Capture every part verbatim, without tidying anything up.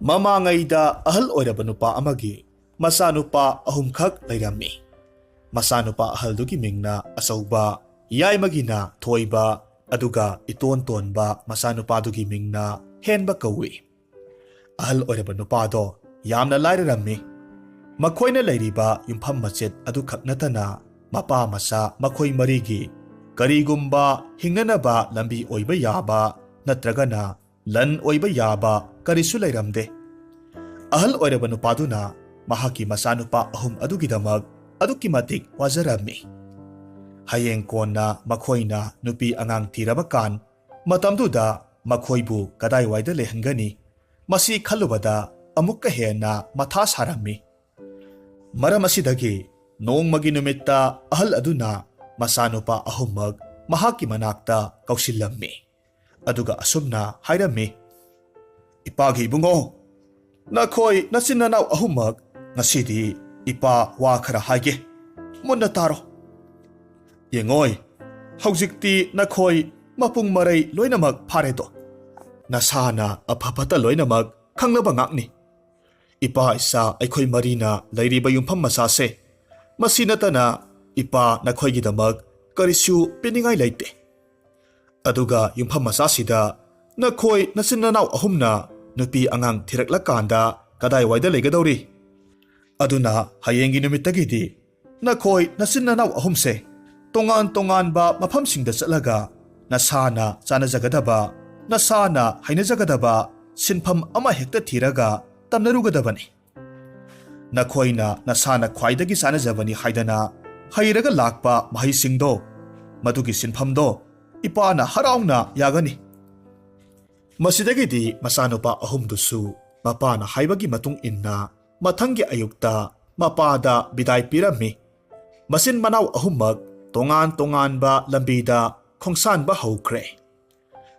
ꯃꯃꯥꯡꯉꯩꯗ ꯑꯍꯜ ꯑꯣꯏꯔꯕ ꯅꯨꯄꯥ ꯑꯃꯒꯤ ꯃꯆꯥꯅꯨꯄꯥ ꯑꯍꯨꯝꯈꯛ ꯂꯩꯔꯝꯃꯤ꯫ ꯃꯆꯥꯅꯨꯄꯥ ꯑꯍꯜꯗꯨꯒꯤ ꯃꯤꯡꯅ ꯑꯆꯧꯕ, ꯌꯥꯏꯃꯒꯤꯅ ꯊꯣꯏꯕ, ꯑꯗꯨꯒ ꯏꯇꯣꯟ ꯇꯣꯟꯕ ꯃꯆꯥꯅꯨꯄꯥꯗꯨꯒꯤ ꯃꯤꯡꯅ ꯍꯦꯟꯕ ꯀꯧꯏ꯫ ꯑꯍꯜ ꯑꯣꯏꯔꯕ ꯅꯨꯄꯥꯗꯣ ꯌꯥꯝꯅ ꯂꯥꯏꯔꯔꯝꯃꯤ꯫ ꯃꯈꯣꯏꯅ ꯂꯩꯔꯤꯕ ꯌꯨꯝꯐꯝ ꯃꯆꯦꯠ ꯑꯗꯨꯈꯛ ꯅꯠꯇꯅ, ꯃꯄꯥ ꯃꯆꯥ ꯃꯈꯣꯏ ꯃꯔꯤꯒꯤ ꯀꯔꯤꯒꯨꯝꯕ ꯍꯤꯡꯅꯅꯕ ꯂꯝꯕꯤ ꯑꯣꯏꯕ ꯌꯥꯕ ꯅꯠꯇ꯭ꯔꯒꯅ ꯂꯟ ꯑꯣꯏꯕ ꯌꯥꯕ ꯀꯔꯤꯁꯨ ꯂꯩꯔꯝꯗꯦ꯫ ꯑꯍꯜ ꯑꯣꯏꯔꯕ ꯅꯨꯄꯥꯗꯨꯅ ꯃꯍꯥꯛꯀꯤ ꯃꯆꯥꯅꯨꯄꯥ ꯑꯍꯨꯝ ꯑꯗꯨꯒꯤꯗꯃꯛ ꯑꯗꯨꯛꯀꯤ ꯃꯇꯤꯛ ꯋꯥꯖꯔꯝꯃꯤ꯫ ꯍꯌꯦꯡ ꯀꯣꯟꯅ ꯃꯈꯣꯏꯅ ꯅꯨꯄꯤ ꯑꯉꯥꯡ ꯊꯤꯔꯕ ꯀꯥꯟ, ꯃꯇꯝꯗꯨꯗ ꯃꯈꯣꯏꯕꯨ ꯀꯗꯥꯏꯋꯥꯏꯗ ꯂꯩꯍꯟꯒꯅꯤ? ꯃꯁꯤ ꯈꯜꯂꯨꯕꯗ ꯑꯃꯨꯛꯀ ꯍꯦꯟꯅ ꯃꯊꯥ ꯁꯥꯔꯝꯃꯤ꯫ ꯃꯔꯝ ꯑꯁꯤꯗꯒꯤ ꯅꯣꯡꯃꯒꯤ ꯅꯨꯃꯤꯠꯇ ꯑꯍꯜ ꯑꯗꯨꯅ ꯃꯆꯥꯅꯨꯄꯥ ꯑꯍꯨꯝꯃꯛ ꯃꯍꯥꯛꯀꯤ ꯃꯅꯥꯛꯇ ꯀꯧꯁꯤꯜꯂꯝꯃꯤ꯫ ꯑꯗꯨꯒ ꯑꯁꯨꯝꯅ ꯍꯥꯏꯔꯝꯃꯤ, "ꯏꯄꯥꯒꯤ ꯏꯕꯨꯡꯉꯣ, ꯅꯈꯣꯏ ꯅꯆꯤꯟ ꯅꯅꯥꯎ ꯑꯍꯨꯝꯃꯛ, ꯉꯁꯤꯗꯤ ꯏꯄꯥ ꯋꯥ ꯈꯔ ꯍꯥꯏꯒꯦ꯫ ꯃꯨꯟꯅ ꯇꯥꯔꯣ꯫ ꯌꯦꯡꯉꯣꯏ, ꯍꯧꯖꯤꯛꯇꯤ ꯅꯈꯣꯏ ꯃꯄꯨꯡ ꯃꯔꯩ ꯂꯣꯏꯅꯃꯛ ꯐꯥꯔꯦꯗꯣ꯫ ꯅꯁꯥꯅ ꯑꯐ ꯐꯠꯇ ꯂꯣꯏꯅꯃꯛ ꯈꯪꯅꯕ ꯉꯥꯛꯅꯤ꯫ ꯏꯄꯥ ꯏꯆꯥ ꯑꯩꯈꯣꯏ ꯃꯔꯤꯅ ꯂꯩꯔꯤꯕ ꯌꯨꯝꯐꯝ ꯃꯆꯥꯁꯦ, ꯃꯁꯤ ꯅꯠꯇꯅ ꯏꯄꯥ ꯅꯈꯣꯏꯒꯤꯗꯃꯛ ꯀꯔꯤꯁꯨ ꯄꯤꯅꯤꯡꯉꯥꯏ ꯂꯩꯇꯦ꯫ ꯑꯗꯨꯒ ꯌꯨꯝꯐꯝ ꯃꯆꯥꯁꯤꯗ ꯅꯈꯣꯏ ꯅꯆꯤꯟ ꯅꯅꯥꯎ ꯑꯍꯨꯝꯅ ꯅꯨꯄꯤ ꯑꯉꯥꯡ ꯊꯤꯔꯛꯂꯀꯥꯟꯗ ꯀꯗꯥꯏꯋꯥꯏꯗ ꯂꯩꯒꯗꯧꯔꯤ? ꯑꯗꯨꯅ ꯍꯌꯦꯡꯒꯤ ꯅꯨꯃꯤꯠꯇꯒꯤꯗꯤ ꯅꯈꯣꯏ ꯅꯆꯤꯟ ꯅꯅꯥꯎ ꯑꯍꯨꯝꯁꯦ ꯇꯣꯉꯥꯟ ꯇꯣꯉꯥꯟꯕ ꯃꯐꯝꯁꯤꯡꯗ ꯆꯠꯂꯒ ꯅꯁꯥꯅ ꯆꯥꯅꯖꯒꯗꯕ, ꯅꯁꯥꯅ ꯍꯩꯅꯖꯒꯗꯕ ꯁꯤꯟꯐꯝ ꯑꯃ ꯍꯦꯛꯇ ꯊꯤꯔꯒ ꯇꯝꯅꯔꯨꯒꯗꯕꯅꯤ꯫ ꯅꯈꯣꯏꯅ ꯅꯁꯥꯅ ꯈ꯭ꯋꯥꯏꯗꯒꯤ ꯆꯥꯅꯖꯕꯅꯤ ꯍꯥꯏꯗꯅ ꯍꯩꯔꯒ ꯂꯥꯛꯄ ꯃꯍꯩꯁꯤꯡꯗꯣ, ꯃꯗꯨꯒꯤ ꯁꯤꯟꯐꯝꯗꯣ ꯏꯄꯥꯅ ꯍꯔꯥꯎꯅ ꯌꯥꯒꯅꯤ꯫" ꯃꯁꯤꯗꯒꯤꯗꯤ ꯃꯆꯥꯅꯨꯄꯥ ꯑꯍꯨꯝꯗꯨꯁꯨ ꯃꯄꯥꯅ ꯍꯥꯏꯕꯒꯤ ꯃꯇꯨꯡ ꯏꯟꯅ ꯃꯊꯪꯒꯤ ꯑꯌꯨꯛꯇ ꯃꯄꯥꯗ ꯕꯤꯗꯥꯏ ꯄꯤꯔꯝꯃꯤ꯫ ꯃꯆꯤꯟ ꯃꯅꯥꯎ ꯑꯍꯨꯝꯃꯛ ꯇꯣꯉꯥꯟ ꯇꯣꯉꯥꯟꯕ ꯂꯝꯕꯤꯗ ꯈꯣꯡꯁꯥꯟꯕ ꯍꯧꯈ꯭ꯔꯦ꯫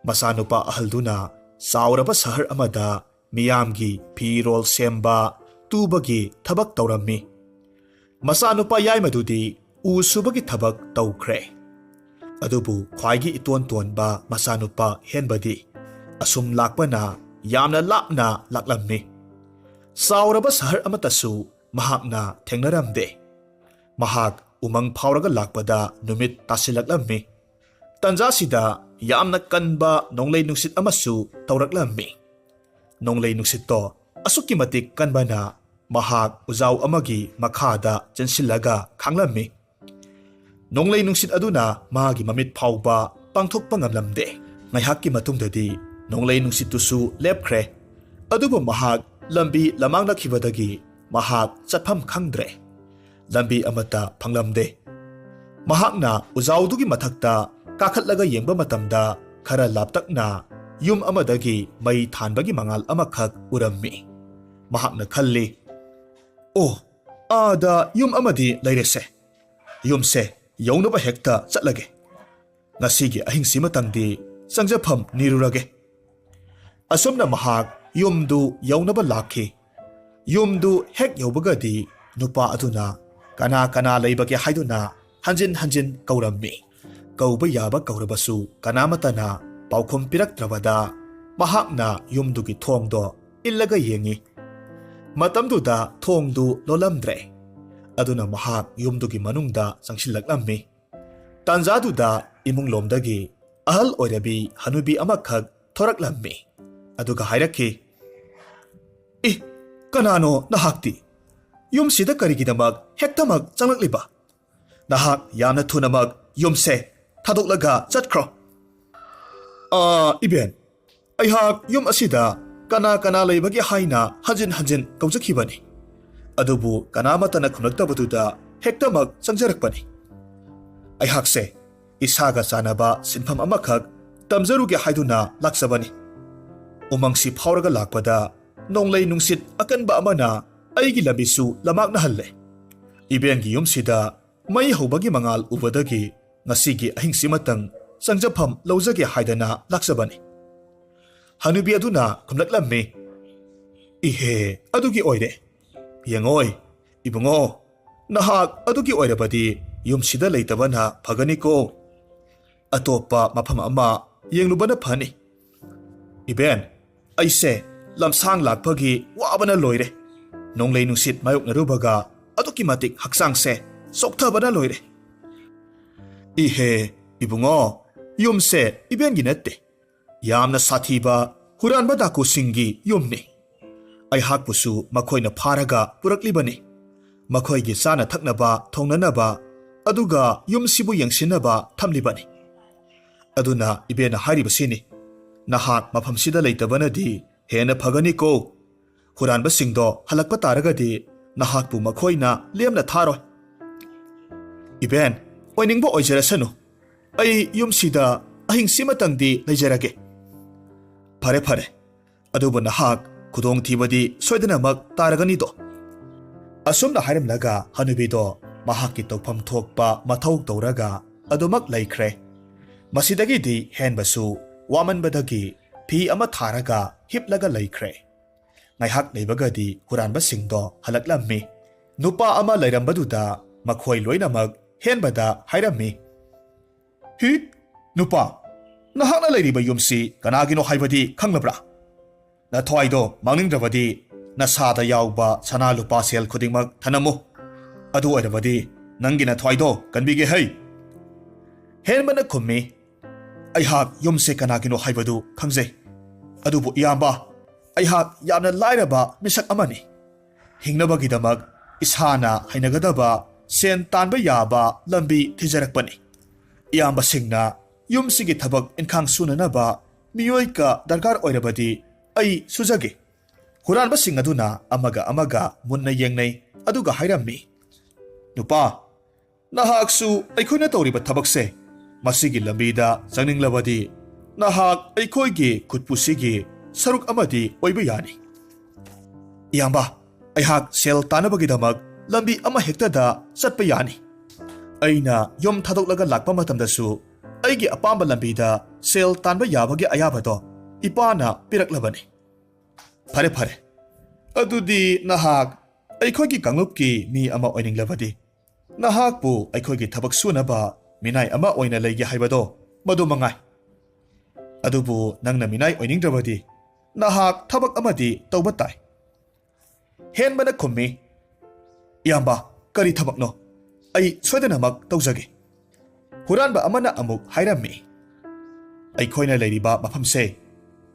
ꯃꯆꯥꯅꯨꯄꯥ ꯑꯍꯜꯗꯨꯅ ꯆꯥꯎꯔꯕ ꯁꯍꯔ ꯑꯃꯗ ꯃꯤꯌꯥꯝꯒꯤ ꯐꯤꯔꯣꯜ ꯁꯦꯝꯕ, ꯇꯨꯕꯒꯤ ꯊꯕꯛ ꯇꯧꯔꯝꯃꯤ꯫ ꯃꯆꯥꯅꯨꯄꯥ ꯌꯥꯏꯃꯗꯨꯗꯤ ꯎ ꯁꯨꯕꯒꯤ ꯊꯕꯛ ꯇꯧꯈ꯭ꯔꯦ꯫ ꯑꯗꯨꯕꯨ ꯈ꯭ꯋꯥꯏꯒꯤ ꯏꯇꯣꯟ ꯇꯣꯟꯕ ꯃꯆꯥꯅꯨꯄꯥ ꯍꯦꯟꯕꯗꯤ ꯑꯁꯨꯝ ꯂꯥꯛꯄꯅ ꯌꯥꯝꯅ ꯂꯥꯞꯅ ꯂꯥꯛꯂꯝꯃꯤ꯫ ꯆꯥꯎꯔꯕ ꯁꯍꯔ ꯑꯃꯠꯇꯁꯨ ꯃꯍꯥꯛꯅ ꯊꯦꯡꯅꯔꯝꯗꯦ꯫ ꯃꯍꯥꯛ ꯎꯃꯪ ꯐꯥꯎꯔꯒ ꯂꯥꯛꯄꯗ ꯅꯨꯃꯤꯠ ꯇꯥꯁꯤꯜꯂꯛꯂꯝꯃꯤ꯫ ꯇꯟꯖꯥꯁꯤꯗ ꯌꯥꯝꯅ ꯀꯟꯕ ꯅꯣꯡꯂꯩ ꯅꯨꯡꯁꯤꯠ ꯑꯃꯁꯨ ꯇꯧꯔꯛꯂꯝꯃꯤ꯫ ꯅꯣꯡꯂꯩ ꯅꯨꯡꯁꯤꯠꯇꯣ ꯑꯁꯨꯛꯀꯤ ꯃꯇꯤꯛ ꯀꯟꯕꯅ ꯃꯍꯥꯛ ꯎꯖꯥꯎ ꯑꯃꯒꯤ ꯃꯈꯥꯗ ꯆꯦꯟꯁꯤꯜꯂꯒ ꯈꯥꯡꯂꯝꯃꯤ꯫ ꯅꯣꯡꯂꯩ ꯅꯨꯡꯁꯤꯠ ꯑꯗꯨꯅ ꯃꯥꯒꯤ ꯃꯃꯤꯠ ꯐꯥꯎꯕ ꯄꯥꯡꯊꯣꯛꯄ ꯉꯝꯂꯝꯗꯦ꯫ ꯉꯥꯏꯍꯥꯛꯀꯤ ꯃꯇꯨꯡꯗꯗꯤ ꯅꯣꯡꯂꯩ ꯅꯨꯡꯁꯤꯠꯇꯨꯁꯨ ꯂꯦꯞꯈ꯭ꯔꯦ꯫ ꯑꯗꯨꯕꯨ ꯃꯍꯥꯛ ꯂꯝꯕꯤ ꯂꯃꯥꯡꯂꯛꯈꯤꯕꯗꯒꯤ ꯃꯍꯥꯛ ꯆꯠꯐꯝ ꯈꯪꯗ꯭ꯔꯦ꯫ ꯂꯝꯕꯤ ꯑꯃꯠꯇ ꯐꯪꯂꯝꯗꯦ꯫ ꯃꯍꯥꯛꯅ ꯎꯖꯥꯎꯗꯨꯒꯤ ꯃꯊꯛꯇ ꯀꯥꯈꯠꯂꯒ ꯌꯦꯡꯕ ꯃꯇꯝꯗ ꯈꯔ ꯂꯥꯞꯇꯛꯅ ꯌꯨꯝ ꯑꯃꯗꯒꯤ ꯃꯩ ꯊꯥꯟꯕꯒꯤ ꯃꯉꯥꯜ ꯑꯃꯈꯛ ꯎꯔꯝꯃꯤ꯫ ꯃꯍꯥꯛꯅ ꯈꯜꯂꯤ, "ꯑꯣ, ꯑꯥꯗ ꯌꯨꯝ ꯑꯃꯗꯤ ꯂꯩꯔꯦꯁꯦ꯫ ꯌꯨꯝꯁꯦ ꯌꯧꯅꯕ ꯍꯦꯛꯇ ꯆꯠꯂꯒꯦ꯫ ꯉꯁꯤꯒꯤ ꯑꯍꯤꯡꯁꯤꯃꯇꯪꯗꯤ ꯆꯪꯖꯐꯝ ꯅꯤꯔꯨꯔꯒꯦ"꯫ ꯑꯁꯨꯝꯅ ꯃꯍꯥꯛ ꯌꯨꯝꯗꯨ ꯌꯧꯅꯕ ꯂꯥꯛꯈꯤ꯫ ꯌꯨꯝꯗꯨ ꯍꯦꯛ ꯌꯧꯕꯒꯗꯤ ꯅꯨꯄꯥ ꯑꯗꯨꯅ ꯀꯅꯥ ꯀꯅꯥ ꯂꯩꯕꯒꯦ ꯍꯥꯏꯗꯨꯅ ꯍꯟꯖꯤꯟ ꯍꯟꯖꯤꯟ ꯀꯧꯔꯝꯃꯤ꯫ ꯀꯧꯕ ꯌꯥꯕ ꯀꯧꯔꯕꯁꯨ ꯀꯅꯥꯃꯠꯇꯅ ꯄꯥꯎꯈꯨꯝ ꯄꯤꯔꯛꯇ꯭ꯔꯕꯗ ꯃꯍꯥꯛꯅ ꯌꯨꯝꯗꯨꯒꯤ ꯊꯣꯡꯗꯣ ꯏꯜꯂꯒ ꯌꯦꯡꯉꯤ꯫ ꯃꯇꯝꯗꯨꯗ ꯊꯣꯡꯗꯨ ꯂꯣꯜꯂꯝꯗ꯭ꯔꯦ꯫ ꯑꯗꯨꯅ ꯃꯍꯥꯛ ꯌꯨꯝꯗꯨꯒꯤ ꯃꯅꯨꯡꯗ ꯆꯪꯁꯤꯜꯂꯛꯂꯝꯃꯤ꯫ ꯇꯥꯟꯖꯥꯗꯨꯗ ꯏꯃꯨꯡꯂꯣꯝꯗꯒꯤ ꯑꯍꯜ ꯑꯣꯏꯔꯕꯤ ꯍꯅꯨꯕꯤ ꯑꯃꯈꯛ ꯊꯣꯔꯛꯂꯝꯃꯤ꯫ ꯑꯗꯨꯒ ꯍꯥꯏꯔꯛꯈꯤ, "ꯏ, ꯀꯅꯥꯅꯣ ꯅꯍꯥꯛꯇꯤ? ꯌꯨꯝꯁꯤꯗ ꯀꯔꯤꯒꯤꯗꯃꯛ ꯍꯦꯛꯇꯃꯛ ꯆꯪꯂꯛꯂꯤꯕ? ꯅꯍꯥꯛ ꯌꯥꯝꯅ ꯊꯨꯅꯃꯛ ꯌꯨꯝꯁꯦ ꯊꯥꯗꯣꯛꯂꯒ ꯆꯠꯈ꯭ꯔꯣ"꯫ "ꯑꯥ, ꯏꯕꯦꯟ, ꯑꯩꯍꯥꯛ ꯌꯨꯝ ꯑꯁꯤꯗ ꯀꯅꯥ ꯀꯅꯥ ꯂꯩꯕꯒꯦ ꯍꯥꯏꯅ ꯍꯟꯖꯤꯟ ꯍꯟꯖꯤꯟ ꯀꯧꯖꯈꯤꯕꯅꯤ꯫ ꯑꯗꯨꯕꯨ ꯀꯅꯥꯃꯠꯇꯅ ꯈꯨꯝꯂꯛꯇꯕꯗꯨꯗ ꯍꯦꯛꯇꯃꯛ ꯆꯪꯖꯔꯛꯄꯅꯤ꯫ ꯑꯩꯍꯥꯛꯁꯦ ꯏꯁꯥꯒ ꯆꯥꯟꯅꯕ ꯁꯤꯟꯐꯝ ꯑꯃꯈꯛ ꯇꯝꯖꯔꯨꯒꯦ ꯍꯥꯏꯗꯨꯅ ꯂꯥꯛꯆꯕꯅꯤ꯫ ꯎꯃꯪꯁꯤ ꯐꯥꯎꯔꯒ ꯂꯥꯛꯄꯗ ꯅꯣꯡꯂꯩ ꯅꯨꯡꯁꯤꯠ ꯑꯀꯟꯕ ꯑꯃꯅ ꯑꯩꯒꯤ ꯂꯝꯕꯤꯁꯨ ꯂꯃꯥꯛꯅꯍꯜꯂꯦ꯫ ꯏꯕꯦꯟꯒꯤ ꯌꯨꯝꯁꯤꯗ ꯃꯩ ꯍꯧꯕꯒꯤ ꯃꯉꯥꯜ ꯎꯕꯗꯒꯤ ꯉꯁꯤꯒꯤ ꯑꯍꯤꯡꯁꯤꯃꯇꯪ ꯆꯪꯖꯐꯝ ꯂꯧꯖꯒꯦ ꯍꯥꯏꯗꯅ ꯂꯥꯛꯆꯕꯅꯤ"꯫ ꯍꯅꯨꯕꯤ ꯑꯗꯨꯅ ꯈꯨꯝꯂꯛꯂꯝꯃꯤ, "ꯏꯍꯦ, ꯑꯗꯨꯒꯤ ꯑꯣꯏꯔꯦ꯫ ꯌꯦꯡꯉꯣꯏ, ꯏꯕꯨꯡꯉꯣ, ꯅꯍꯥꯛ ꯑꯗꯨꯒꯤ ꯑꯣꯏꯔꯕꯗꯤ ꯌꯨꯝꯁꯤꯗ ꯂꯩꯇꯕꯅ ꯐꯒꯅꯤꯀꯣ꯫ ꯑꯇꯣꯞꯄ ꯃꯐꯝ ꯑꯃ ꯌꯦꯡꯂꯨꯕꯅ ꯐꯅꯤ꯫ ꯏꯕꯦꯟ, ꯑꯩꯁꯦ ꯂꯝꯁꯥꯡ ꯂꯥꯛꯄꯒꯤ ꯋꯥꯕꯅ ꯂꯣꯏꯔꯦ꯫ ꯅꯣꯡꯂꯩ ꯅꯨꯡꯁꯤꯠ ꯃꯥꯌꯣꯛꯅꯔꯨꯕꯒ ꯑꯗꯨꯛꯀꯤ ꯃꯇꯤꯛ ꯍꯛꯆꯥꯡꯁꯦ ꯆꯣꯛꯊꯕꯅ ꯂꯣꯏꯔꯦ꯫ ꯏꯍꯦ, ꯏꯕꯨꯡꯉꯣ, ꯌꯨꯝꯁꯦ ꯏꯕꯦꯟꯒꯤ ꯅꯠꯇꯦ꯫ ꯌꯥꯝꯅ ꯁꯥꯊꯤꯕ ꯍꯨꯔꯥꯟꯕ ꯗꯥꯀꯨꯁꯤꯡꯒꯤ ꯌꯨꯝꯅꯤ꯫ ꯑꯩꯍꯥꯛꯄꯨꯁꯨ ꯃꯈꯣꯏꯅ ꯐꯥꯔꯒ ꯄꯨꯔꯛꯂꯤꯕꯅꯤ꯫ ꯃꯈꯣꯏꯒꯤ ꯆꯥꯅ ꯊꯛꯅꯕ, ꯊꯣꯡꯅꯅꯕ, ꯑꯗꯨꯒ ꯌꯨꯝꯁꯤꯕꯨ ꯌꯦꯡꯁꯤꯟꯅꯕ ꯊꯝꯂꯤꯕꯅꯤ꯫ ꯑꯗꯨꯅ ꯏꯕꯦꯟꯅ ꯍꯥꯏꯔꯤꯕꯁꯤꯅꯤ, ꯅꯍꯥꯛ ꯃꯐꯝꯁꯤꯗ ꯂꯩꯇꯕꯅꯗꯤ ꯍꯦꯟꯅ ꯐꯒꯅꯤꯀꯣ꯫ ꯍꯨꯔꯥꯟꯕꯁꯤꯡꯗꯣ ꯍꯜꯂꯛꯄ ꯇꯥꯔꯒꯗꯤ ꯅꯍꯥꯛꯄꯨ ꯃꯈꯣꯏꯅ ꯂꯦꯝꯅ ꯊꯥꯔꯣꯏ꯫ ꯏꯕꯦꯟ, ꯑꯣꯏꯅꯤꯡꯕ ꯑꯣꯏꯖꯔꯁꯅꯨ꯫ ꯑꯩ ꯌꯨꯝꯁꯤꯗ ꯑꯍꯤꯡꯁꯤꯃꯇꯪꯗꯤ ꯂꯩꯖꯔꯒꯦ꯫ ꯐꯔꯦ, ꯐꯔꯦ꯫ ꯑꯗꯨꯕꯨ ꯅꯍꯥꯛ ꯈꯨꯗꯣꯡꯊꯤꯕꯗꯤ ꯁꯣꯏꯗꯅꯃꯛ ꯇꯥꯔꯒꯅꯤꯗꯣ꯫ ꯑꯁꯨꯝꯅ ꯍꯥꯏꯔꯝꯂꯒ ꯍꯅꯨꯕꯤꯗꯣ ꯃꯍꯥꯛꯀꯤ ꯇꯧꯐꯝ ꯊꯣꯛꯄ ꯃꯊꯧ ꯇꯧꯔꯒ ꯑꯗꯨꯃꯛ ꯂꯩꯈ꯭ꯔꯦ꯫ ꯃꯁꯤꯗꯒꯤꯗꯤ ꯍꯦꯟꯕꯁꯨ ꯋꯥꯃꯟꯕꯗꯒꯤ ꯐꯤ ꯑꯃ ꯊꯥꯔꯒ ꯍꯤꯞꯂꯒ ꯂꯩꯈ꯭ꯔꯦ꯫ ꯉꯥꯏꯍꯥꯛ ꯂꯩꯕꯒꯗꯤ ꯍꯨꯔꯥꯟꯕꯁꯤꯡꯗꯣ ꯍꯜꯂꯛꯂꯝꯃꯤ꯫ ꯅꯨꯄꯥ ꯑꯃ ꯂꯩꯔꯝꯕꯗꯨꯗ ꯃꯈꯣꯏ ꯂꯣꯏꯅꯃꯛ ꯍꯦꯟꯕꯗ ꯍꯥꯏꯔꯝꯃꯤ, "ꯍꯤ, ꯅꯨꯄꯥ, ꯅꯍꯥꯛꯅ ꯂꯩꯔꯤꯕ ꯌꯨꯝꯁꯤ ꯀꯅꯥꯒꯤꯅꯣ ꯍꯥꯏꯕꯗꯤ ꯈꯪꯂꯕ꯭ꯔꯥ? ꯅꯊ꯭ꯋꯥꯏꯗꯣ ꯃꯥꯡꯅꯤꯡꯗ꯭ꯔꯕꯗꯤ ꯅꯁꯥꯗ ꯌꯥꯎꯕ ꯁꯅꯥ ꯂꯨꯄꯥ ꯁꯦꯜ ꯈꯨꯗꯤꯡꯃꯛ ꯊꯅꯝꯃꯨ꯫ ꯑꯗꯨ ꯑꯣꯏꯔꯕꯗꯤ ꯅꯪꯒꯤ ꯅꯊ꯭ꯋꯥꯏꯗꯣ ꯀꯟꯕꯤꯒꯦ ꯍꯩ!" ꯍꯦꯟꯕꯅ ꯈꯨꯝꯃꯤ, "ꯑꯩꯍꯥꯛ ꯌꯨꯝꯁꯦ ꯀꯅꯥꯒꯤꯅꯣ ꯍꯥꯏꯕꯗꯨ ꯈꯪꯖꯩ꯫ ꯑꯗꯨꯕꯨ ꯏꯌꯥꯝꯕ, ꯑꯩꯍꯥꯛ ꯌꯥꯝꯅ ꯂꯥꯏꯔꯕ ꯃꯤꯁꯛ ꯑꯃꯅꯤ꯫ ꯍꯤꯡꯅꯕꯒꯤꯗꯃꯛ ꯏꯁꯥꯅ ꯍꯩꯅꯒꯗꯕ ꯁꯦꯟ ꯇꯥꯟꯕ ꯌꯥꯕ ꯂꯝꯕꯤ ꯊꯤꯖꯔꯛꯄꯅꯤ꯫ ꯏꯌꯥꯝꯕꯁꯤꯡꯅ ꯌꯨꯝꯁꯤꯒꯤ ꯊꯕꯛ ꯏꯟꯈꯥꯡ ꯁꯨꯅꯅꯕ ꯃꯤꯑꯣꯏ ꯀ ꯗꯔꯀꯥꯔ ꯑꯣꯏꯔꯕꯗꯤ ꯑꯩ ꯁꯨꯖꯒꯦ꯫" ꯍꯨꯔꯥꯟꯕꯁꯤꯡ ꯑꯗꯨꯅ ꯑꯃꯒ ꯑꯃꯒ ꯃꯨꯟꯅ ꯌꯦꯡꯅꯩ, ꯑꯗꯨꯒ ꯍꯥꯏꯔꯝꯃꯤ, "ꯅꯨꯄꯥ, ꯅꯍꯥꯛꯁꯨ ꯑꯩꯈꯣꯏꯅ ꯇꯧꯔꯤꯕ ꯊꯕꯛꯁꯦ, ꯃꯁꯤꯒꯤ ꯂꯝꯕꯤꯗ ꯆꯪꯅꯤꯡꯂꯕꯗꯤ ꯅꯍꯥꯛ ꯑꯩꯈꯣꯏꯒꯤ ꯈꯨꯠꯄꯨꯁꯤꯒꯤ ꯁꯔꯨꯛ ꯑꯃꯗꯤ ꯑꯣꯏꯕ ꯌꯥꯅꯤ꯫" "ꯏꯌꯥꯝꯕ, ꯑꯩꯍꯥꯛ ꯁꯦꯜ ꯇꯥꯅꯕꯒꯤꯗꯃꯛ ꯂꯝꯕꯤ ꯑꯃꯍꯦꯛꯇꯗ ꯆꯠꯄ ꯌꯥꯅꯤ꯫ ꯑꯩꯅ ꯌꯨꯝ ꯊꯥꯗꯣꯛꯂꯒ ꯂꯥꯛꯄ ꯃꯇꯝꯗꯁꯨ ꯑꯩꯒꯤ ꯑꯄꯥꯝꯕ ꯂꯝꯕꯤꯗ ꯁꯦꯜ ꯇꯥꯟꯕ ꯌꯥꯕꯒꯤ ꯑꯌꯥꯕꯗꯣ ꯏꯄꯥꯅ ꯄꯤꯔꯛꯂꯕꯅꯤ꯫" "ꯐꯔꯦ, ꯐꯔꯦ꯫ ꯑꯗꯨꯗꯤ ꯅꯍꯥꯛ ꯑꯩꯈꯣꯏꯒꯤ ꯀꯥꯡꯂꯨꯞꯀꯤ ꯃꯤ ꯑꯃ ꯑꯣꯏꯅꯤꯡꯂꯕꯗꯤ ꯅꯍꯥꯛꯄꯨ ꯑꯩꯈꯣꯏꯒꯤ ꯊꯕꯛ ꯁꯨꯅꯕ ꯃꯤꯅꯥꯏ ꯑꯃ ꯑꯣꯏꯅ ꯂꯩꯒꯦ ꯍꯥꯏꯕꯗꯣ ꯃꯗꯨ ꯃꯉꯥꯏ꯫ ꯑꯗꯨꯕꯨ ꯅꯪꯅ ꯃꯤꯅꯥꯏ ꯑꯣꯏꯅꯤꯡꯗ꯭ꯔꯕꯗꯤ ꯅꯍꯥꯛ ꯊꯕꯛ ꯑꯃꯗꯤ ꯇꯧꯕ ꯇꯥꯏ꯫ ꯍꯦꯟꯕꯅ ꯈꯨꯝꯃꯤ, "ꯏꯌꯥꯝꯕ, ꯀꯔꯤ ꯊꯕꯛꯅꯣ? ꯑꯩ ꯁꯣꯏꯗꯅꯃꯛ ꯇꯧꯖꯒꯦ꯫" ꯍꯨꯔꯥꯟꯕ ꯑꯃꯅ ꯑꯃꯨꯛ ꯍꯥꯏꯔꯝꯃꯤ, "ꯑꯩꯈꯣꯏꯅ ꯂꯩꯔꯤꯕ ꯃꯐꯝꯁꯦ,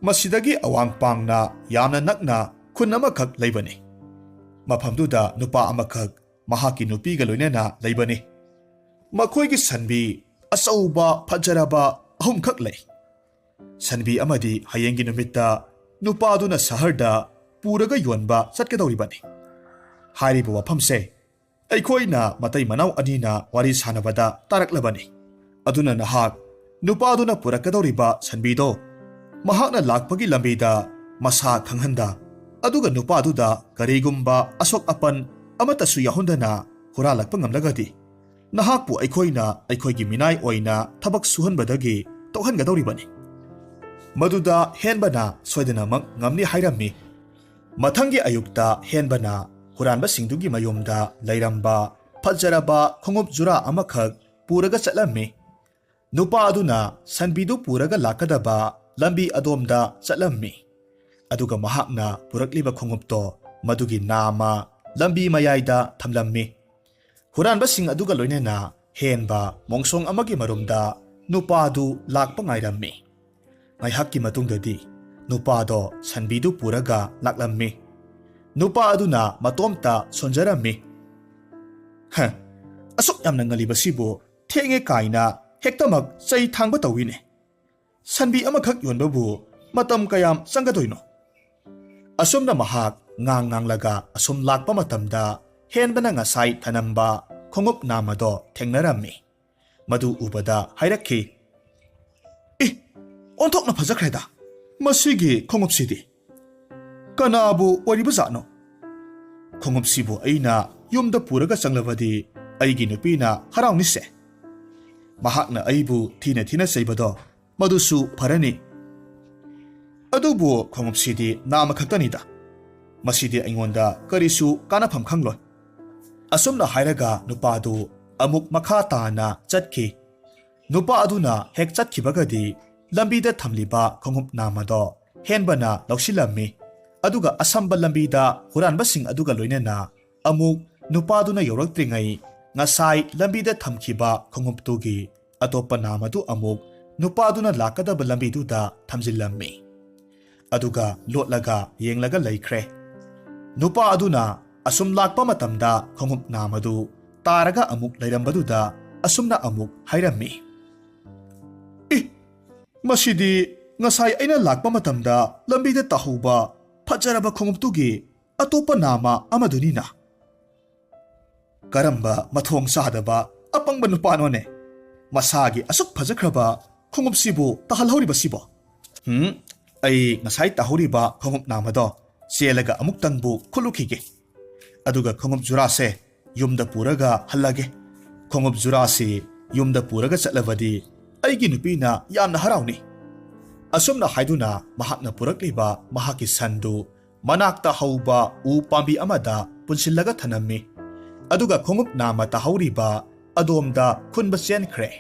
ꯃꯁꯤꯗꯒꯤ ꯑꯋꯥꯡ ꯄꯥꯡꯅ ꯌꯥꯝꯅ ꯅꯛꯅ ꯈꯨꯟ ꯑꯃꯈꯛ ꯂꯩꯕꯅꯤ꯫ ꯃꯐꯝꯗꯨꯗ ꯅꯨꯄꯥ ꯑꯃꯈꯛ ꯃꯍꯥꯛꯀꯤ ꯅꯨꯄꯤꯒ ꯂꯣꯏꯅꯅ ꯂꯩꯕꯅꯤ꯫ ꯃꯈꯣꯏꯒꯤ ꯁꯟꯕꯤ ꯑꯆꯧꯕ ꯐꯖꯔꯕ ꯑꯍꯨꯝꯈꯛ ꯂꯩ꯫ ꯁꯟꯕꯤ ꯑꯃꯗꯤ ꯍꯌꯦꯡꯒꯤ ꯅꯨꯃꯤꯠꯇ ꯅꯨꯄꯥꯗꯨꯅ ꯁꯍꯔꯗ ꯄꯨꯔꯒ ꯌꯣꯟꯕ ꯆꯠꯀꯗꯧꯔꯤꯕꯅꯤ꯫ ꯍꯥꯏꯔꯤꯕ ꯋꯥꯐꯝꯁꯦ ꯑꯩꯈꯣꯏꯅ ꯃꯇꯩ ꯃꯅꯥꯎ ꯑꯅꯤꯅ ꯋꯥꯔꯤ ꯁꯥꯟꯅꯕꯗ ꯇꯥꯔꯛꯂꯕꯅꯤ꯫ ꯑꯗꯨꯅ ꯅꯍꯥꯛ ꯅꯨꯄꯥꯗꯨꯅ ꯄꯨꯔꯛꯀꯗꯧꯔꯤꯕ ꯁꯟꯕꯤꯗꯣ ꯃꯍꯥꯛꯅ ꯂꯥꯛꯄꯒꯤ ꯂꯝꯕꯤꯗ ꯃꯁꯥ ꯈꯪꯍꯟꯗ, ꯑꯗꯨꯒ ꯅꯨꯄꯥꯗꯨꯗ ꯀꯔꯤꯒꯨꯝꯕ ꯑꯁꯣꯛ ꯑꯄꯟ ꯑꯃꯠꯇꯁꯨ ꯌꯥꯎꯍꯟꯗꯅ ꯍꯨꯔꯥꯜꯂꯛꯄ ꯉꯝꯂꯒꯗꯤ, ꯅꯍꯥꯛꯄꯨ ꯑꯩꯈꯣꯏꯅ ꯑꯩꯈꯣꯏꯒꯤ ꯃꯤꯅꯥꯏ ꯑꯣꯏꯅ ꯊꯕꯛ ꯁꯨꯍꯟꯕꯗꯒꯤ ꯇꯣꯛꯍꯟꯒꯗꯧꯔꯤꯕꯅꯤ꯫ ꯃꯗꯨꯗ ꯍꯦꯟꯕꯅ ꯁꯣꯏꯗꯅꯃꯛ ꯉꯝꯅꯤ ꯍꯥꯏꯔꯝꯃꯤ꯫ ꯃꯊꯪꯒꯤ ꯑꯌꯨꯛꯇ ꯍꯦꯟꯕꯅ ꯍꯨꯔꯥꯟꯕꯁꯤꯡꯗꯨꯒꯤ ꯃꯌꯨꯝꯗ ꯂꯩꯔꯝꯕ ꯐꯖꯔꯕ ꯈꯣꯡꯎꯞ ꯖꯨꯔꯥ ꯑꯃꯈꯛ ꯄꯨꯔꯒ ꯆꯠꯂꯝꯃꯤ꯫ ꯅꯨꯄꯥ ꯑꯗꯨꯅ ꯁꯟꯕꯤꯗꯨ ꯄꯨꯔꯒ ꯂꯥꯛꯀꯗꯕ ꯂꯝꯕꯤ ꯑꯗꯣꯝꯗ ꯆꯠꯂꯝꯃꯤ꯫ ꯑꯗꯨꯒ ꯃꯍꯥꯛꯅ ꯄꯨꯔꯛꯂꯤꯕ ꯈꯣꯡꯎꯞꯇꯣ ꯃꯗꯨꯒꯤ ꯅꯥꯝꯃ ꯂꯝꯕꯤ ꯃꯌꯥꯏꯗ ꯊꯝꯂꯝꯃꯤ꯫ ꯍꯨꯔꯥꯟꯕꯁꯤꯡ ꯑꯗꯨꯒ ꯂꯣꯏꯅꯅ ꯍꯦꯟꯕ ꯃꯣꯡꯁꯣꯡ ꯑꯃꯒꯤ ꯃꯔꯨꯝꯗ ꯅꯨꯄꯥꯗꯨ ꯂꯥꯛꯄ ꯉꯥꯏꯔꯝꯃꯤ꯫ ꯉꯥꯏꯍꯥꯛꯀꯤ ꯃꯇꯨꯡꯗꯗꯤ ꯅꯨꯄꯥꯗꯣ ꯁꯟꯕꯤꯗꯨ ꯄꯨꯔꯒ ꯂꯥꯛꯂꯝꯃꯤ꯫ ꯅꯨꯄꯥ ꯑꯗꯨꯅ ꯃꯇꯣꯝꯇ ꯁꯣꯟꯖꯔꯝꯃꯤ꯫ "ꯍ, ꯑꯁꯨꯛ ꯌꯥꯝꯅ ꯉꯜꯂꯤꯕꯁꯤꯕꯨ ꯊꯦꯡꯉꯦ ꯀꯥꯏꯅ ꯍꯦꯛꯇꯃꯛ ꯆꯩ ꯊꯥꯡꯕ ꯇꯧꯏꯅꯦ꯫ ꯁꯟꯕꯤ ꯑꯃꯈꯛ ꯌꯣꯟꯕꯕꯨ ꯃꯇꯝ ꯀꯌꯥꯝ ꯆꯪꯒꯗꯣꯏꯅꯣ?" ꯑꯁꯨꯝꯅ ꯃꯍꯥꯛ ꯉꯥꯡ ꯉꯥꯡꯂꯒ ꯑꯁꯨꯝ ꯂꯥꯛꯄ ꯃꯇꯝꯗ ꯍꯦꯟꯕꯅ ꯉꯁꯥꯏ ꯊꯅꯝꯕ ꯈꯣꯡꯎꯞ ꯅꯥꯝꯃꯗꯣ ꯊꯦꯡꯅꯔꯝꯃꯤ꯫ ꯃꯗꯨ ꯎꯕꯗ ꯍꯥꯏꯔꯛꯈꯤ, "ꯏ, ꯑꯣꯟꯊꯣꯛꯅ ꯐꯖꯈ꯭ꯔꯦꯗ ꯃꯁꯤꯒꯤ ꯈꯣꯡꯎꯞꯁꯤꯗꯤ꯫ ꯀꯅꯥꯕꯨ ꯑꯣꯏꯔꯤꯕꯖꯥꯠꯅꯣ? ꯈꯣꯡꯎꯞꯁꯤꯕꯨ ꯑꯩꯅ ꯌꯨꯝꯗ ꯄꯨꯔꯒ ꯆꯪꯂꯕꯗꯤ ꯑꯩꯒꯤ ꯅꯨꯄꯤꯅ ꯍꯔꯥꯎꯅꯤꯁꯦ꯫ ꯃꯍꯥꯛꯅ ꯑꯩꯕꯨ ꯊꯤꯅ ꯊꯤꯅ ꯆꯩꯕꯗꯣ ꯃꯗꯨꯁꯨ ꯐꯔꯅꯤ꯫ ꯑꯗꯨꯕꯨ ꯈꯣꯡꯎꯞꯁꯤꯗꯤ ꯅꯥꯝꯃ ꯈꯛꯇꯅꯤꯗ꯫ ꯃꯁꯤꯗꯤ ꯑꯩꯉꯣꯟꯗ ꯀꯔꯤꯁꯨ ꯀꯥꯟꯅꯐꯝ ꯈꯪꯂꯣꯏ꯫" ꯑꯁꯨꯝꯅ ꯍꯥꯏꯔꯒ ꯅꯨꯄꯥꯗꯨ ꯑꯃꯨꯛ ꯃꯈꯥ ꯇꯥꯅ ꯆꯠꯈꯤ꯫ ꯅꯨꯄꯥ ꯑꯗꯨꯅ ꯍꯦꯛ ꯆꯠꯈꯤꯕꯒꯗꯤ ꯂꯝꯕꯤꯗ ꯊꯝꯂꯤꯕ ꯈꯣꯡꯎꯞ ꯅꯥꯝꯃꯗꯣ ꯍꯦꯟꯕꯅ ꯂꯧꯁꯤꯜꯂꯝꯃꯤ꯫ ꯑꯗꯨꯒ ꯑꯁꯝꯕ ꯂꯝꯕꯤꯗ ꯍꯨꯔꯥꯟꯕꯁꯤꯡ ꯑꯗꯨꯒ ꯂꯣꯏꯅꯅ ꯑꯃꯨꯛ ꯅꯨꯄꯥꯗꯨꯅ ꯌꯧꯔꯛꯇ꯭ꯔꯤꯉꯩ ꯉꯁꯥꯏ ꯂꯝꯕꯤꯗ ꯊꯝꯈꯤꯕ ꯈꯣꯡꯎꯞꯇꯨꯒꯤ ꯑꯇꯣꯞꯄ ꯅꯥꯝ ꯑꯗꯨ ꯑꯃꯨꯛ ꯅꯨꯄꯥꯗꯨꯅ ꯂꯥꯛꯀꯗꯕ ꯂꯝꯕꯤꯗꯨꯗ ꯊꯝꯖꯤꯜꯂꯝꯃꯤ꯫ ꯑꯗꯨꯒ ꯂꯣꯠꯂꯒ ꯌꯦꯡꯂꯒ ꯂꯩꯈ꯭ꯔꯦ꯫ ꯅꯨꯄꯥ ꯑꯗꯨꯅ ꯑꯁꯨꯝ ꯂꯥꯛꯄ ꯃꯇꯝꯗ ꯈꯣꯡꯎꯞ ꯅꯥꯝ ꯑꯗꯨ ꯇꯥꯔꯒ ꯑꯃꯨꯛ ꯂꯩꯔꯝꯕꯗꯨꯗ ꯑꯁꯨꯝꯅ ꯑꯃꯨꯛ ꯍꯥꯏꯔꯝꯃꯤ, "ꯏ, ꯃꯁꯤꯗꯤ ꯉꯁꯥꯏ ꯑꯩꯅ ꯂꯥꯛꯄ ꯃꯇꯝꯗ ꯂꯝꯕꯤꯗ ꯇꯥꯍꯧꯕ ꯐꯖꯔꯕ ꯈꯣꯡꯎꯞꯇꯨꯒꯤ ꯑꯇꯣꯞꯄ ꯅꯥꯃ ꯑꯃꯗꯨꯅꯤꯅ꯫ ꯀꯔꯝꯕ ꯃꯊꯣꯡ ꯆꯥꯗꯕ ꯑꯄꯪꯕ ꯅꯨꯄꯥꯅꯣꯅꯦ? ꯃꯁꯥꯒꯤ ꯑꯁꯨꯛ ꯐꯖꯈ꯭ꯔꯕ ꯈꯣꯡꯎꯞꯁꯤꯕꯨ ꯇꯥꯍꯜꯍꯧꯔꯤꯕꯁꯤꯕꯣ? ꯍꯨꯝ, ꯑꯩ ꯉꯁꯥꯏ ꯇꯥꯍꯧꯔꯤꯕ ꯈꯣꯡꯎꯞ ꯅꯥꯃꯗꯣ ꯆꯦꯜꯂꯒ ꯑꯃꯨꯛꯇꯪꯕꯨ ꯈꯨꯠꯂꯨꯈꯤꯒꯦ꯫ ꯑꯗꯨꯒ ꯈꯣꯡꯎꯞ ꯖꯨꯔꯥꯁꯦ ꯌꯨꯝꯗ ꯄꯨꯔꯒ ꯍꯜꯂꯒꯦ꯫ ꯈꯣꯡꯎꯞ ꯖꯨꯔꯥꯁꯤ ꯌꯨꯝꯗ ꯄꯨꯔꯒ ꯆꯠꯂꯕꯗꯤ ꯑꯩꯒꯤ ꯅꯨꯄꯤꯅ ꯌꯥꯝꯅ ꯍꯔꯥꯎꯅꯤ꯫" ꯑꯁꯨꯝꯅ ꯍꯥꯏꯗꯨꯅ ꯃꯍꯥꯛꯅ ꯄꯨꯔꯛꯂꯤꯕ ꯃꯍꯥꯛꯀꯤ ꯁꯟꯗꯨ ꯃꯅꯥꯛꯇ ꯍꯧꯕ ꯎ ꯄꯥꯝꯕꯤ ꯑꯃꯗ ꯄꯨꯟꯁꯤꯜꯂꯒ ꯊꯅꯝꯃꯤ꯫ ꯑꯗꯨꯒ ꯈꯣꯡꯎꯞ ꯅꯥꯝꯃ ꯇꯥꯍꯧꯔꯤꯕ ꯑꯗꯣꯝꯗ ꯈꯨꯟꯕ ꯆꯦꯟꯈ꯭ꯔꯦ꯫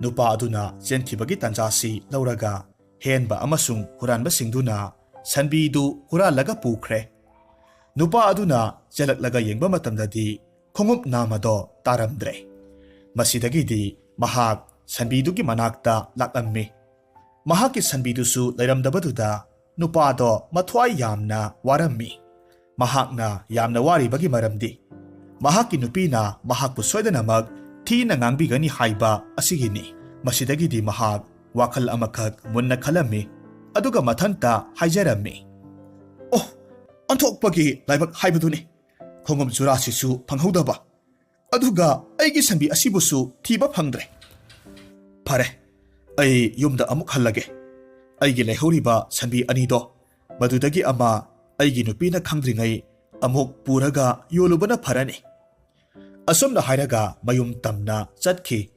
ꯅꯨꯄꯥ ꯑꯗꯨꯅ ꯆꯦꯟꯈꯤꯕꯒꯤ ꯇꯥꯟꯖꯥꯁꯤ ꯂꯧꯔꯒ ꯍꯦꯟꯕ ꯑꯃꯁꯨꯡ ꯍꯨꯔꯥꯟꯕꯁꯤꯡꯗꯨꯅ ꯁꯟꯕꯤꯗꯨ ꯍꯨꯔꯥꯜꯂꯒ ꯄꯨꯈ꯭ꯔꯦ꯫ ꯅꯨꯄꯥ ꯑꯗꯨꯅ ꯆꯦꯜꯂꯛꯂꯒ ꯌꯦꯡꯕ ꯃꯇꯝꯗꯗꯤ ꯈꯣꯡꯎꯞ ꯅꯥꯝꯃꯗꯣ ꯇꯥꯔꯝꯗ꯭ꯔꯦ꯫ ꯃꯁꯤꯗꯒꯤꯗꯤ ꯃꯍꯥꯛ ꯁꯟꯕꯤꯗꯨꯒꯤ ꯃꯅꯥꯛꯇ ꯂꯥꯛꯂꯝꯃꯤ꯫ ꯃꯍꯥꯛꯀꯤ ꯁꯟꯕꯤꯗꯨꯁꯨ ꯂꯩꯔꯝꯗꯕꯗꯨꯗ ꯅꯨꯄꯥꯗꯣ ꯃꯊ꯭ꯋꯥꯏ ꯌꯥꯝꯅ ꯋꯥꯔꯝꯃꯤ꯫ ꯃꯍꯥꯛꯅ ꯌꯥꯝꯅ ꯋꯥꯔꯤꯕꯒꯤ ꯃꯔꯝꯗꯤ ꯃꯍꯥꯛꯀꯤ ꯅꯨꯄꯤꯅ ꯃꯍꯥꯛꯄꯨ ꯁꯣꯏꯗꯅꯃꯛ ꯊꯤꯅ ꯉꯥꯡꯕꯤꯒꯅꯤ ꯍꯥꯏꯕ ꯑꯁꯤꯒꯤꯅꯤ꯫ ꯃꯁꯤꯗꯒꯤꯗꯤ ꯃꯍꯥꯛ ꯋꯥꯈꯜ ꯑꯃꯈꯛ ꯃꯨꯟꯅ ꯈꯜꯂꯝꯃꯤ, ꯑꯗꯨꯒ ꯃꯊꯟꯇ ꯍꯥꯏꯖꯔꯝꯃꯤ, "ꯑꯣ, ꯑꯣꯟꯊꯣꯛꯄꯒꯤ ꯂꯥꯏꯕꯛ ꯍꯥꯏꯕꯗꯨꯅꯤ꯫ ꯈꯣꯡꯎꯞ ꯖꯨꯔꯥꯁꯤꯁꯨ ꯐꯪꯍꯧꯗꯕ, ꯑꯗꯨꯒ ꯑꯩꯒꯤ ꯁꯟꯕꯤ ꯑꯁꯤꯕꯨꯁꯨ ꯊꯤꯕ ꯐꯪꯗ꯭ꯔꯦ꯫ ꯐꯔꯦ, ꯑꯩ ꯌꯨꯝꯗ ꯑꯃꯨꯛ ꯍꯜꯂꯒꯦ꯫ ꯑꯩꯒꯤ ꯂꯩꯍꯧꯔꯤꯕ ꯁꯟꯕꯤ ꯑꯅꯤꯗꯣ, ꯃꯗꯨꯗꯒꯤ ꯑꯃ ꯑꯩꯒꯤ ꯅꯨꯄꯤꯅ ꯈꯪꯗ꯭ꯔꯤꯉꯩ ꯑꯃꯨꯛ ꯄꯨꯔꯒ ꯌꯣꯜꯂꯨꯕꯅ ꯐꯔꯅꯤ꯫" ꯑꯁꯨꯝꯅ ꯍꯥꯏꯔꯒ ꯃꯌꯨꯝ ꯇꯝꯅ ꯆꯠꯈꯤ꯫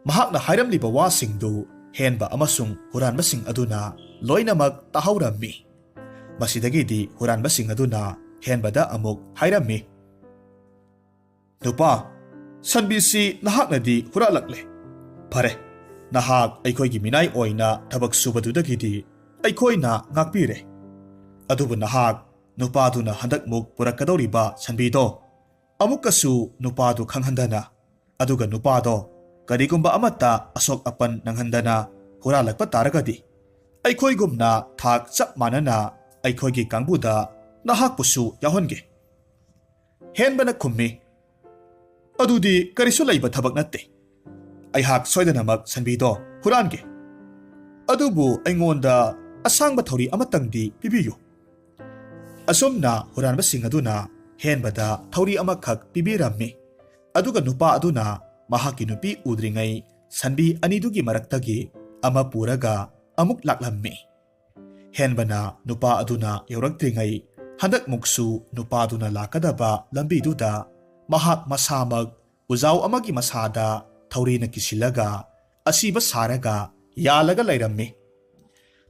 ꯃꯍꯥꯛꯅ ꯍꯥꯏꯔꯝꯂꯤꯕ ꯋꯥꯁꯤꯡꯗꯨ ꯍꯦꯟꯕ ꯑꯃꯁꯨꯡ ꯍꯨꯔꯥꯟꯕꯁꯤꯡ ꯑꯗꯨꯅ ꯂꯣꯏꯅꯃꯛ ꯇꯥꯍꯧꯔꯝꯃꯤ꯫ ꯃꯁꯤꯗꯒꯤꯗꯤ ꯍꯨꯔꯥꯟꯕꯁꯤꯡ ꯑꯗꯨꯅ ꯍꯦꯟꯕꯗ ꯑꯃꯨꯛ ꯍꯥꯏꯔꯝꯃꯤ, "ꯅꯨꯄꯥ, ꯁꯟꯕꯤꯁꯤ ꯅꯍꯥꯛꯅꯗꯤ ꯍꯨꯔꯥꯜꯂꯛꯂꯦ꯫ ꯐꯔꯦ, ꯅꯍꯥꯛ ꯑꯩꯈꯣꯏꯒꯤ ꯃꯤꯅꯥꯏ ꯑꯣꯏꯅ ꯊꯕꯛ ꯁꯨꯕꯗꯨꯗꯒꯤꯗꯤ ꯑꯩꯈꯣꯏꯅ ꯉꯥꯛꯄꯤꯔꯦ꯫ ꯑꯗꯨꯕꯨ ꯅꯍꯥꯛ ꯅꯨꯄꯥꯗꯨꯅ ꯍꯟꯗꯛꯃꯨꯛ ꯄꯨꯔꯛꯀꯗꯧꯔꯤꯕ ꯁꯟꯕꯤꯗꯣ ꯑꯃꯨꯛꯀꯁꯨ ꯅꯨꯄꯥꯗꯨ ꯈꯪꯍꯟꯗꯅ, ꯑꯗꯨꯒ ꯅꯨꯄꯥꯗꯣ ꯀꯔꯤꯒꯨꯝꯕ ꯑꯃꯠꯇ ꯑꯁꯣꯛ ꯑꯄꯟ ꯅꯪꯍꯟꯗꯅ ꯍꯨꯔꯥꯜꯂꯛꯄ ꯇꯥꯔꯒꯗꯤ, ꯑꯩꯈꯣꯏꯒꯨꯝꯅ ꯊꯥꯛ ꯆꯞ ꯃꯥꯟꯅꯅ ꯑꯩꯈꯣꯏꯒꯤ ꯀꯥꯡꯕꯨꯗ ꯅꯍꯥꯛꯄꯨꯁꯨ ꯌꯥꯎꯍꯟꯒꯦ꯫ ꯍꯦꯟꯕꯅ ꯈꯨꯝꯃꯤ, "ꯑꯗꯨꯗꯤ ꯀꯔꯤꯁꯨ ꯂꯩꯕ ꯊꯕꯛ ꯅꯠꯇꯦ꯫ ꯑꯩꯍꯥꯛ ꯁꯣꯏꯗꯅꯃꯛ ꯁꯟꯕꯤꯗꯣ ꯍꯨꯔꯥꯟꯒꯦ꯫ ꯑꯗꯨꯕꯨ ꯑꯩꯉꯣꯟꯗ ꯑꯁꯥꯡꯕ ꯊꯧꯔꯤ ꯑꯃꯇꯪꯗꯤ ꯄꯤꯕꯤꯌꯨ꯫" ꯑꯁꯨꯝꯅ ꯍꯨꯔꯥꯟꯕꯁꯤꯡ ꯑꯗꯨꯅ ꯍꯦꯟꯕꯗ ꯊꯧꯔꯤ ꯑꯃꯈꯛ ꯄꯤꯕꯤꯔꯝꯃꯤ꯫ ꯑꯗꯨꯒ ꯅꯨꯄꯥ ꯑꯗꯨꯅ ꯃꯍꯥꯛꯀꯤ ꯅꯨꯄꯤ ꯎꯗ꯭ꯔꯤꯉꯩ ꯁꯟꯕꯤ ꯑꯅꯤꯗꯨꯒꯤ ꯃꯔꯛꯇꯒꯤ ꯑꯃ ꯄꯨꯔꯒ ꯑꯃꯨꯛ ꯂꯥꯛꯂꯝꯃꯤ꯫ ꯍꯦꯟꯕꯅ ꯅꯨꯄꯥ ꯑꯗꯨꯅ ꯌꯧꯔꯛꯇ꯭ꯔꯤꯉꯩ ꯍꯟꯗꯛꯃꯨꯛꯁꯨ ꯅꯨꯄꯥꯗꯨꯅ ꯂꯥꯛꯀꯗꯕ ꯂꯝꯕꯤꯗꯨꯗ ꯃꯍꯥꯛ ꯃꯁꯥꯃꯛ ꯎꯖꯥꯎ ꯑꯃꯒꯤ ꯃꯁꯥꯗ ꯊꯧꯔꯤꯅ ꯀꯤꯁꯤꯜꯂꯒ ꯑꯁꯤꯕ ꯁꯥꯔꯒ ꯌꯥꯜꯂꯒ ꯂꯩꯔꯝꯃꯤ꯫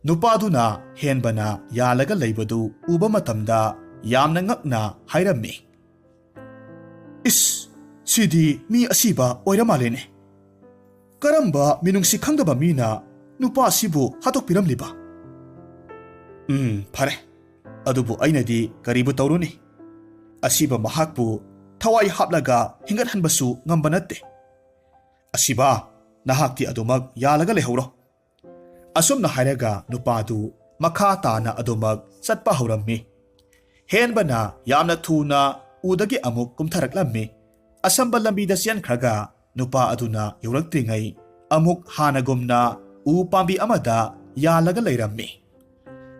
ꯅꯨꯄꯥꯗꯨꯅ ꯍꯦꯟꯕꯅ ꯌꯥꯜꯂꯒ ꯂꯩꯕꯗꯨ ꯎꯕ ꯃꯇꯝꯗ ꯌꯥꯝꯅ ꯉꯛꯅ ꯍꯥꯏꯔꯝꯃꯤ, "ꯏꯁ, ꯁꯤꯗꯤ ꯃꯤ ꯑꯁꯤꯕ ꯑꯣꯏꯔ ꯃꯥꯜꯂꯦꯅꯦ꯫ ꯀꯔꯝꯕ ꯃꯤꯅꯨꯡꯁꯤ ꯈꯪꯗꯕ ꯃꯤꯅ ꯅꯨꯄꯥ ꯑꯁꯤꯕꯨ ꯍꯥꯠꯇꯣꯛꯄꯤꯔꯝꯂꯤꯕ? ꯎꯝ, ꯐꯔꯦ꯫ ꯑꯗꯨꯕꯨ ꯑꯩꯅꯗꯤ ꯀꯔꯤꯕꯨ ꯇꯧꯔꯨꯅꯤ? ꯑꯁꯤꯕ ꯃꯍꯥꯛꯄꯨ ꯊꯋꯥꯏ ꯍꯥꯞꯂꯒ ꯍꯤꯡꯒꯠꯍꯟꯕꯁꯨ ꯉꯝꯕ ꯅꯠꯇꯦ꯫ ꯑꯁꯤꯕ, ꯅꯍꯥꯛꯇꯤ ꯑꯗꯨꯃꯛ ꯌꯥꯜꯂꯒ ꯂꯩꯍꯧꯔꯣ꯫" ꯑꯁꯨꯝꯅ ꯍꯥꯏꯔꯒ ꯅꯨꯄꯥꯗꯨ ꯃꯈꯥ ꯇꯥꯅ ꯑꯗꯨꯃꯛ ꯆꯠꯄ ꯍꯧꯔꯝꯃꯤ꯫ ꯍꯦꯟꯕꯅ ꯌꯥꯝꯅ ꯊꯨꯅ ꯎꯗꯒꯤ ꯑꯃꯨꯛ ꯀꯨꯝꯊꯔꯛꯂꯝꯃꯤ꯫ ꯑꯁꯝꯕ ꯂꯝꯕꯤꯗ ꯆꯦꯟꯈ꯭ꯔꯒ ꯅꯨꯄꯥ ꯑꯗꯨꯅ ꯌꯧꯔꯛꯇ꯭ꯔꯤꯉꯩ ꯑꯃꯨꯛ ꯍꯥꯟꯅꯒꯨꯝꯅ ꯎ ꯄꯥꯝꯕꯤ ꯑꯃꯗ ꯌꯥꯜꯂꯒ ꯂꯩꯔꯝꯃꯤ꯫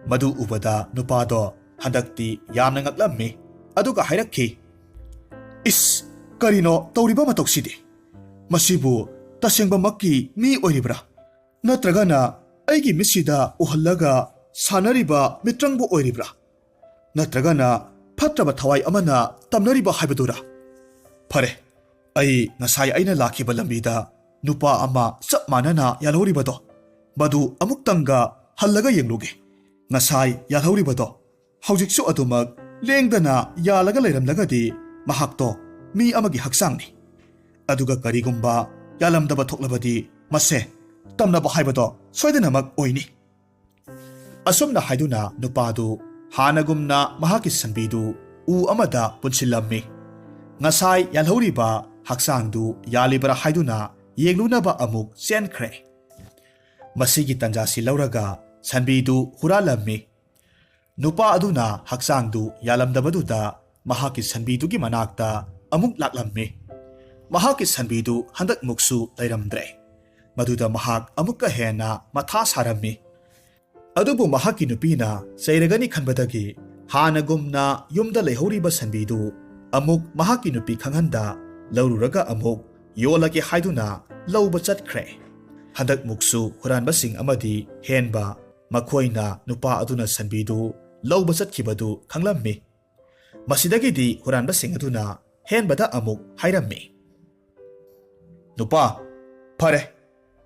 ꯃꯗꯨ ꯎꯕꯗ ꯅꯨꯄꯥꯗꯣ ꯍꯟꯗꯛꯇꯤ ꯌꯥꯝꯅ ꯉꯛꯂꯝꯃꯤ꯫ ꯑꯗꯨꯒ ꯍꯥꯏꯔꯛꯈꯤ, "ꯏꯁ, ꯀꯔꯤꯅꯣ ꯇꯧꯔꯤꯕ ꯃꯇꯧꯁꯤꯗꯤ? ꯃꯁꯤꯕꯨ ꯇꯁꯦꯡꯕꯃꯛꯀꯤ ꯃꯤ ꯑꯣꯏꯔꯤꯕ꯭ꯔꯥ? ꯅꯠꯇ꯭ꯔꯒꯅ ꯑꯩꯒꯤ ꯃꯤꯠꯁꯤꯗ ꯎꯍꯜꯂꯒ ꯁꯥꯟꯅꯔꯤꯕ ꯃꯤꯇ꯭ꯔꯪꯕꯨ ꯑꯣꯏꯔꯤꯕ꯭ꯔꯥ? ꯅꯠꯇ꯭ꯔꯒꯅ ꯐꯠꯇ꯭ꯔꯕ ꯊꯋꯥꯏ ꯑꯃꯅ ꯇꯝꯅꯔꯤꯕ ꯍꯥꯏꯕꯗꯨꯔꯥ? ꯐꯔꯦ, ꯑꯩ ꯉꯁꯥꯏ ꯑꯩꯅ ꯂꯥꯛꯈꯤꯕ ꯂꯝꯕꯤꯗ ꯅꯨꯄꯥ ꯑꯃ ꯆꯞ ꯃꯥꯟꯅꯅ ꯌꯥꯜꯍꯧꯔꯤꯕꯗꯣ, ꯃꯗꯨ ꯑꯃꯨꯛꯇꯪꯒ ꯍꯜꯂꯒ ꯌꯦꯡꯂꯨꯒꯦ꯫ ꯉꯁꯥꯏ ꯌꯥꯜꯍꯧꯔꯤꯕꯗꯣ ꯍꯧꯖꯤꯛꯁꯨ ꯑꯗꯨꯃꯛ ꯂꯦꯡꯗꯅ ꯌꯥꯜꯂꯒ ꯂꯩꯔꯝꯂꯒꯗꯤ ꯃꯍꯥꯛꯇꯣ ꯃꯤ ꯑꯃꯒꯤ ꯍꯛꯆꯥꯡꯅꯤ꯫ ꯑꯗꯨꯒ ꯀꯔꯤꯒꯨꯝꯕ ꯌꯥꯜꯂꯝꯗꯕ ꯊꯣꯛꯂꯕꯗꯤ ꯃꯁꯦ ꯇꯝꯅꯕ ꯍꯥꯏꯕꯗꯣ ꯁꯣꯏꯗꯅꯃꯛ ꯑꯣꯏꯅꯤ꯫" ꯑꯁꯨꯝꯅ ꯍꯥꯏꯗꯨꯅ ꯅꯨꯄꯥꯗꯨ ꯍꯥꯟꯅꯒꯨꯝꯅ ꯃꯍꯥꯛꯀꯤ ꯁꯟꯕꯤꯗꯨ ꯎ ꯑꯃꯗ ꯄꯨꯟꯁꯤꯜꯂꯝꯃꯤ꯫ ꯉꯁꯥꯏ ꯌꯥꯜꯍꯧꯔꯤꯕ ꯍꯛꯆꯥꯡꯗꯨ ꯌꯥꯜꯂꯤꯕ꯭ꯔꯥ ꯍꯥꯏꯗꯨꯅ ꯌꯦꯡꯂꯨꯅꯕ ꯑꯃꯨꯛ ꯆꯦꯟꯈ꯭ꯔꯦ꯫ ꯃꯁꯤꯒꯤ ꯇꯟꯖꯥꯁꯤ ꯂꯧꯔꯒ ꯁꯟꯕꯤꯗꯨ ꯍꯨꯔꯥꯜꯂꯝꯃꯤ꯫ ꯅꯨꯄꯥ ꯑꯗꯨꯅ ꯍꯛꯆꯥꯡꯗꯨ ꯌꯥꯜꯂꯝꯗꯕꯗꯨꯗ ꯃꯍꯥꯛꯀꯤ ꯁꯟꯕꯤꯗꯨꯒꯤ ꯃꯅꯥꯛꯇ ꯑꯃꯨꯛ ꯂꯥꯛꯂꯝꯃꯤ꯫ ꯃꯍꯥꯛꯀꯤ ꯁꯟꯕꯤꯗꯨ ꯍꯟꯗꯛꯃꯨꯛꯁꯨ ꯂꯩꯔꯝꯗ꯭ꯔꯦ꯫ ꯃꯗꯨꯗ ꯃꯍꯥꯛ ꯑꯃꯨꯛꯀ ꯍꯦꯟꯅ ꯃꯊꯥ ꯁꯥꯔꯝꯃꯤ꯫ ꯑꯗꯨꯕꯨ ꯃꯍꯥꯛꯀꯤ ꯅꯨꯄꯤꯅ ꯆꯩꯔꯒꯅꯤ ꯈꯟꯕꯗꯒꯤ ꯍꯥꯟꯅꯒꯨꯝꯅ ꯌꯨꯝꯗ ꯂꯩꯍꯧꯔꯤꯕ ꯁꯟꯕꯤꯗꯨ ꯑꯃꯨꯛ ꯃꯍꯥꯛꯀꯤ ꯅꯨꯄꯤ ꯈꯪꯍꯟꯗ ꯂꯧꯔꯨꯔꯒ ꯑꯃꯨꯛ ꯌꯣꯜꯂꯒꯦ ꯍꯥꯏꯗꯨꯅ ꯂꯧꯕ ꯆꯠꯈ꯭ꯔꯦ꯫ ꯍꯟꯗꯛꯃꯨꯛꯁꯨ ꯍꯨꯔꯥꯟꯕꯁꯤꯡ ꯑꯃꯗꯤ ꯍꯦꯟꯕ ꯃꯈꯣꯏꯅ ꯅꯨꯄꯥ ꯑꯗꯨꯅ ꯁꯟꯕꯤꯗꯨ ꯂꯧꯕ ꯆꯠꯈꯤꯕꯗꯨ ꯈꯪꯂꯝꯃꯤ꯫ ꯃꯁꯤꯗꯒꯤꯗꯤ ꯍꯨꯔꯥꯟꯕꯁꯤꯡ ꯑꯗꯨꯅ ꯍꯦꯟꯕꯗ ꯑꯃꯨꯛ ꯍꯥꯏꯔꯝꯃꯤ, "ꯅꯨꯄꯥ, ꯐꯔꯦ,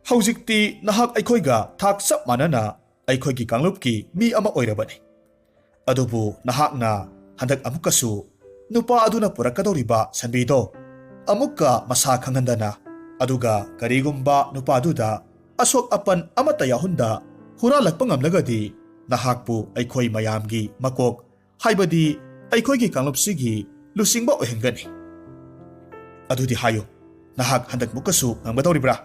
ꯍꯧꯖꯤꯛꯇꯤ ꯅꯍꯥꯛ ꯑꯩꯈꯣꯏꯒ ꯊꯥꯛ ꯆꯞ ꯃꯥꯟꯅꯅ ꯑꯩꯈꯣꯏꯒꯤ ꯀꯥꯡꯂꯨꯞꯀꯤ ꯃꯤ ꯑꯃ ꯑꯣꯏꯔꯕꯅꯤ꯫ ꯑꯗꯨꯕꯨ ꯅꯍꯥꯛꯅ ꯍꯟꯗꯛ ꯑꯃꯨꯛꯀꯁꯨ ꯅꯨꯄꯥ ꯑꯗꯨꯅ ꯄꯨꯔꯛꯀꯗꯧꯔꯤꯕ ꯁꯟꯕꯤꯗꯣ ꯑꯃꯨꯛꯀ ꯃꯁꯥ ꯈꯪꯍꯟꯗꯅ, ꯑꯗꯨꯒ ꯀꯔꯤꯒꯨꯝꯕ ꯅꯨꯄꯥꯗꯨꯗ ꯑꯁꯣꯛ ꯑꯄꯟ ꯑꯃꯠꯇ ꯌꯥꯎꯍꯟꯗ ꯍꯨꯔꯥꯜꯂꯛꯄ ꯉꯝꯂꯒꯗꯤ, ꯅꯍꯥꯛꯄꯨ ꯑꯩꯈꯣꯏ ꯃꯌꯥꯝꯒꯤ ꯃꯀꯣꯛ, ꯍꯥꯏꯕꯗꯤ ꯑꯩꯈꯣꯏꯒꯤ ꯀꯥꯡꯂꯨꯞꯁꯤꯒꯤ ꯂꯨꯆꯤꯡꯕ ꯑꯣꯏꯍꯟꯒꯅꯤ꯫ ꯑꯗꯨꯗꯤ ꯍꯥꯏꯌꯨ, ꯅꯍꯥꯛ ꯍꯟꯗꯛꯃꯨꯛꯀꯁꯨ ꯉꯝꯒꯗꯧꯔꯤꯕ꯭ꯔꯥ?"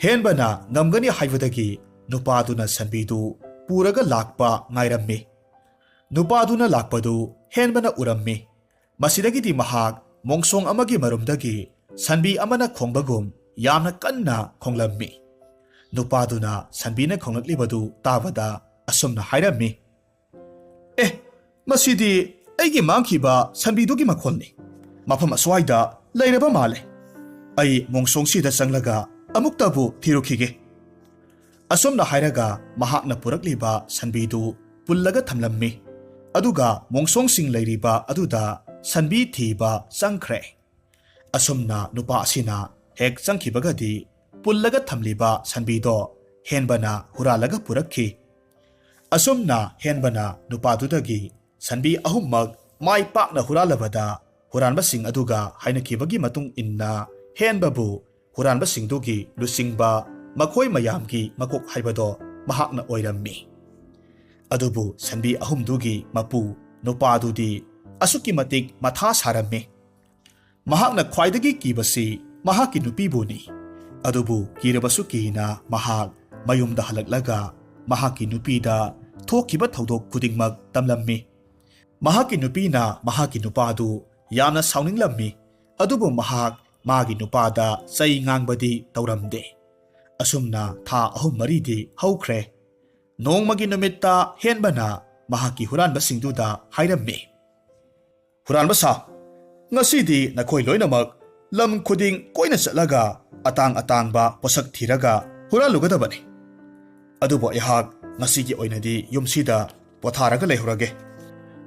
ꯍꯦꯟꯕꯅ ꯉꯝꯒꯅꯤ ꯍꯥꯏꯕꯗꯒꯤ ꯅꯨꯄꯥꯗꯨꯅ ꯁꯟꯕꯤꯗꯨ ꯄꯨꯔꯒ ꯂꯥꯛꯄ ꯉꯥꯏꯔꯝꯃꯤ꯫ ꯅꯨꯄꯥꯗꯨꯅ ꯂꯥꯛꯄꯗꯨ ꯍꯦꯟꯕꯅ ꯎꯔꯝꯃꯤ꯫ ꯃꯁꯤꯗꯒꯤꯗꯤ ꯃꯍꯥꯛ ꯃꯣꯡꯁꯣꯡ ꯑꯃꯒꯤ ꯃꯔꯨꯝꯗꯒꯤ ꯁꯟꯕꯤ ꯑꯃꯅ ꯈꯣꯡꯕꯒꯨꯝ ꯌꯥꯝꯅ ꯀꯟꯅ ꯈꯣꯡꯂꯝꯃꯤ꯫ ꯅꯨꯄꯥꯗꯨꯅ ꯁꯟꯕꯤꯅ ꯈꯣꯡꯂꯛꯂꯤꯕꯗꯨ ꯇꯥꯕꯗ ꯑꯁꯨꯝꯅ ꯍꯥꯏꯔꯝꯃꯤ, "ꯑꯦ, ꯃꯁꯤꯗꯤ ꯑꯩꯒꯤ ꯃꯥꯡꯈꯤꯕ ꯁꯟꯕꯤꯗꯨꯒꯤ ꯃꯈꯣꯜꯅꯤ꯫ ꯃꯐꯝ ꯑꯁ꯭ꯋꯥꯏꯗ ꯂꯩꯔꯕ ꯃꯥꯜꯂꯦ꯫ ꯑꯩ ꯃꯣꯡꯁꯣꯡꯁꯤꯗ ꯆꯪꯂꯒ ꯑꯃꯨꯛꯇꯕꯨ ꯊꯤꯔꯨꯈꯤꯒꯦ꯫" ꯑꯁꯨꯝꯅ ꯍꯥꯏꯔꯒ ꯃꯍꯥꯛꯅ ꯄꯨꯔꯛꯂꯤꯕ ꯁꯟꯕꯤꯗꯨ ꯄꯨꯜꯂꯒ ꯊꯝꯂꯝꯃꯤ꯫ ꯑꯗꯨꯒ ꯃꯣꯡꯁꯣꯡꯁꯤꯡ ꯂꯩꯔꯤꯕ ꯑꯗꯨꯗ ꯁꯟꯕꯤ ꯊꯤꯕ ꯆꯪꯈ꯭ꯔꯦ꯫ ꯑꯁꯨꯝꯅ ꯅꯨꯄꯥ ꯑꯁꯤꯅ ꯍꯦꯛ ꯆꯪꯈꯤꯕꯒꯗꯤ ꯄꯨꯜꯂꯒ ꯊꯝꯂꯤꯕ ꯁꯟꯕꯤꯗꯣ ꯍꯦꯟꯕꯅ ꯍꯨꯔꯥꯜꯂꯒ ꯄꯨꯔꯛꯈꯤ꯫ ꯑꯁꯨꯝꯅ ꯍꯦꯟꯕꯅ ꯅꯨꯄꯥꯗꯨꯗꯒꯤ ꯁꯟꯕꯤ ꯑꯍꯨꯝꯃꯛ ꯃꯥꯏ ꯄꯥꯛꯅ ꯍꯨꯔꯥꯜꯂꯕꯗ, ꯍꯨꯔꯥꯟꯕꯁꯤꯡ ꯑꯗꯨꯒ ꯍꯥꯏꯅꯈꯤꯕꯒꯤ ꯃꯇꯨꯡ ꯏꯟꯅ ꯍꯦꯟꯕꯕꯨ ꯍꯨꯔꯥꯟꯕꯁꯤꯡꯗꯨꯒꯤ ꯂꯨꯆꯤꯡꯕ, ꯃꯈꯣꯏ ꯃꯌꯥꯝꯒꯤ ꯃꯀꯣꯛ ꯍꯥꯏꯕꯗꯣ ꯃꯍꯥꯛꯅ ꯑꯣꯏꯔꯝꯃꯤ꯫ ꯑꯗꯨꯕꯨ ꯁꯟꯕꯤ ꯑꯍꯨꯝꯗꯨꯒꯤ ꯃꯄꯨ ꯅꯨꯄꯥꯗꯨꯗꯤ ꯑꯁꯨꯛꯀꯤ ꯃꯇꯤꯛ ꯃꯊꯥ ꯁꯥꯔꯝꯃꯤ꯫ ꯃꯍꯥꯛꯅ ꯈ꯭ꯋꯥꯏꯗꯒꯤ ꯀꯤꯕꯁꯤ ꯃꯍꯥꯛꯀꯤ ꯅꯨꯄꯤꯕꯨꯅꯤ꯫ ꯑꯗꯨꯕꯨ ꯀꯤꯔꯕꯁꯨ ꯀꯤꯅ ꯃꯍꯥꯛ ꯃꯌꯨꯝꯗ ꯍꯜꯂꯛꯂꯒ ꯃꯍꯥꯛꯀꯤ ꯅꯨꯄꯤꯗ ꯊꯣꯛꯈꯤꯕ ꯊꯧꯗꯣꯛ ꯈꯨꯗꯤꯡꯃꯛ ꯇꯝꯂꯝꯃꯤ꯫ ꯃꯍꯥꯛꯀꯤ ꯅꯨꯄꯤꯅ ꯃꯍꯥꯛꯀꯤ ꯅꯨꯄꯥꯗꯨ ꯌꯥꯝꯅ ꯁꯥꯎꯅꯤꯡꯂꯝꯃꯤ꯫ ꯑꯗꯨꯕꯨ ꯃꯍꯥꯛ ꯃꯥꯒꯤ ꯅꯨꯄꯥꯗ ꯆꯩ ꯉꯥꯡꯕꯗꯤ ꯇꯧꯔꯝꯗꯦ꯫ ꯑꯁꯨꯝꯅ ꯊꯥ ꯑꯍꯨꯝ ꯃꯔꯤꯗꯤ ꯍꯧꯈ꯭ꯔꯦ꯫ ꯅꯣꯡꯃꯒꯤ ꯅꯨꯃꯤꯠꯇ ꯍꯦꯟꯕꯅ ꯃꯍꯥꯛꯀꯤ ꯍꯨꯔꯥꯟꯕꯁꯤꯡꯗꯨꯗ ꯍꯥꯏꯔꯝꯃꯤ, "ꯍꯨꯔꯥꯟꯕ ꯁꯥ, ꯉꯁꯤꯗꯤ ꯅꯈꯣꯏ ꯂꯣꯏꯅꯃꯛ ꯂꯝ ꯈꯨꯗꯤꯡ ꯀꯣꯏꯅ ꯆꯠꯂꯒ ꯑꯇꯥꯡ ꯑꯇꯥꯡꯕ ꯄꯣꯠꯁꯛ ꯊꯤꯔꯒ ꯍꯨꯔꯥꯜꯂꯨꯒꯗꯕꯅꯤ꯫ ꯑꯗꯨꯕꯨ ꯑꯩꯍꯥꯛ ꯉꯁꯤꯒꯤ ꯑꯣꯏꯅꯗꯤ ꯌꯨꯝꯁꯤꯗ ꯄꯣꯊꯥꯔꯒ ꯂꯩꯍꯧꯔꯒꯦ꯫"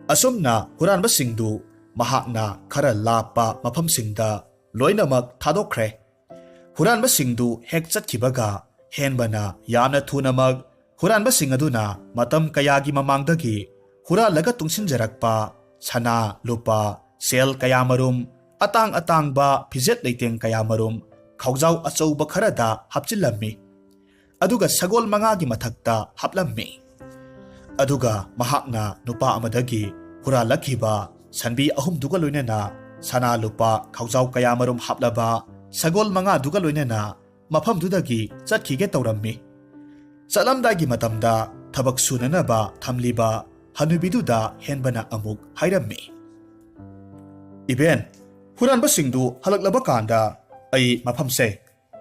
ꯑꯁꯨꯝꯅ ꯍꯨꯔꯥꯟꯕꯁꯤꯡꯗꯨ ꯃꯍꯥꯛꯅ ꯈꯔ ꯂꯥꯞꯄ ꯃꯐꯝꯁꯤꯡꯗ ꯂꯣꯏꯅꯃꯛ ꯊꯥꯗꯣꯛꯈ꯭ꯔꯦ꯫ ꯍꯨꯔꯥꯟꯕꯁꯤꯡꯗꯨ ꯍꯦꯛ ꯆꯠꯈꯤꯕꯒ ꯍꯦꯟꯕꯅ ꯌꯥꯝꯅ ꯊꯨꯅꯃꯛ ꯍꯨꯔꯥꯟꯕꯁꯤꯡ ꯑꯗꯨꯅ ꯃꯇꯝ ꯀꯌꯥꯒꯤ ꯃꯃꯥꯡꯗꯒꯤ ꯍꯨꯔꯥꯜꯂꯒ ꯇꯨꯡꯁꯤꯟꯖꯔꯛꯄ ꯁꯅꯥ, ꯂꯨꯄꯥ, ꯁꯦꯜ ꯀꯌꯥꯃꯔꯨꯝ, ꯑꯇꯥꯡ ꯑꯇꯥꯡꯕ ꯐꯤꯖꯦꯠ ꯂꯩꯇꯦꯡ ꯀꯌꯥꯃꯔꯨꯝ ꯈꯥꯎꯖꯥꯎ ꯑꯆꯧꯕ ꯈꯔꯗ ꯍꯥꯞꯆꯤꯜꯂꯝꯃꯤ꯫ ꯑꯗꯨꯒ ꯁꯒꯣꯜ ꯃꯉꯥꯒꯤ ꯃꯊꯛꯇ ꯍꯥꯞꯂꯝꯃꯤ꯫ ꯑꯗꯨꯒ ꯃꯍꯥꯛꯅ ꯅꯨꯄꯥ ꯑꯃꯗꯒꯤ ꯍꯨꯔꯥꯜꯂꯛꯈꯤꯕ ꯁꯟꯕꯤ ꯑꯍꯨꯝꯗꯨꯒ ꯂꯣꯏꯅꯅ ꯁꯅꯥ ꯂꯨꯄꯥ ꯈꯥꯎꯖꯥꯎ ꯀꯌꯥꯃꯔꯨꯝ ꯍꯥꯞꯂꯕ ꯁꯒꯣꯜ ꯃꯉꯥꯗꯨꯒ ꯂꯣꯏꯅꯅ ꯃꯐꯝꯗꯨꯗꯒꯤ ꯆꯠꯈꯤꯒꯦ ꯇꯧꯔꯝꯃꯤ꯫ ꯆꯠꯂꯝꯗꯥꯏꯒꯤ ꯃꯇꯝꯗ ꯊꯕꯛ ꯁꯨꯅꯅꯕ ꯊꯝꯂꯤꯕ ꯍꯅꯨꯕꯤꯗꯨꯗ ꯍꯦꯟꯕꯅ ꯑꯃꯨꯛ ꯍꯥꯏꯔꯝꯃꯤ, "ꯏꯕꯦꯟ, ꯍꯨꯔꯥꯟꯕꯁꯤꯡꯗꯨ ꯍꯜꯂꯛꯂꯕ ꯀꯥꯟꯗ ꯑꯩ ꯃꯐꯝꯁꯦ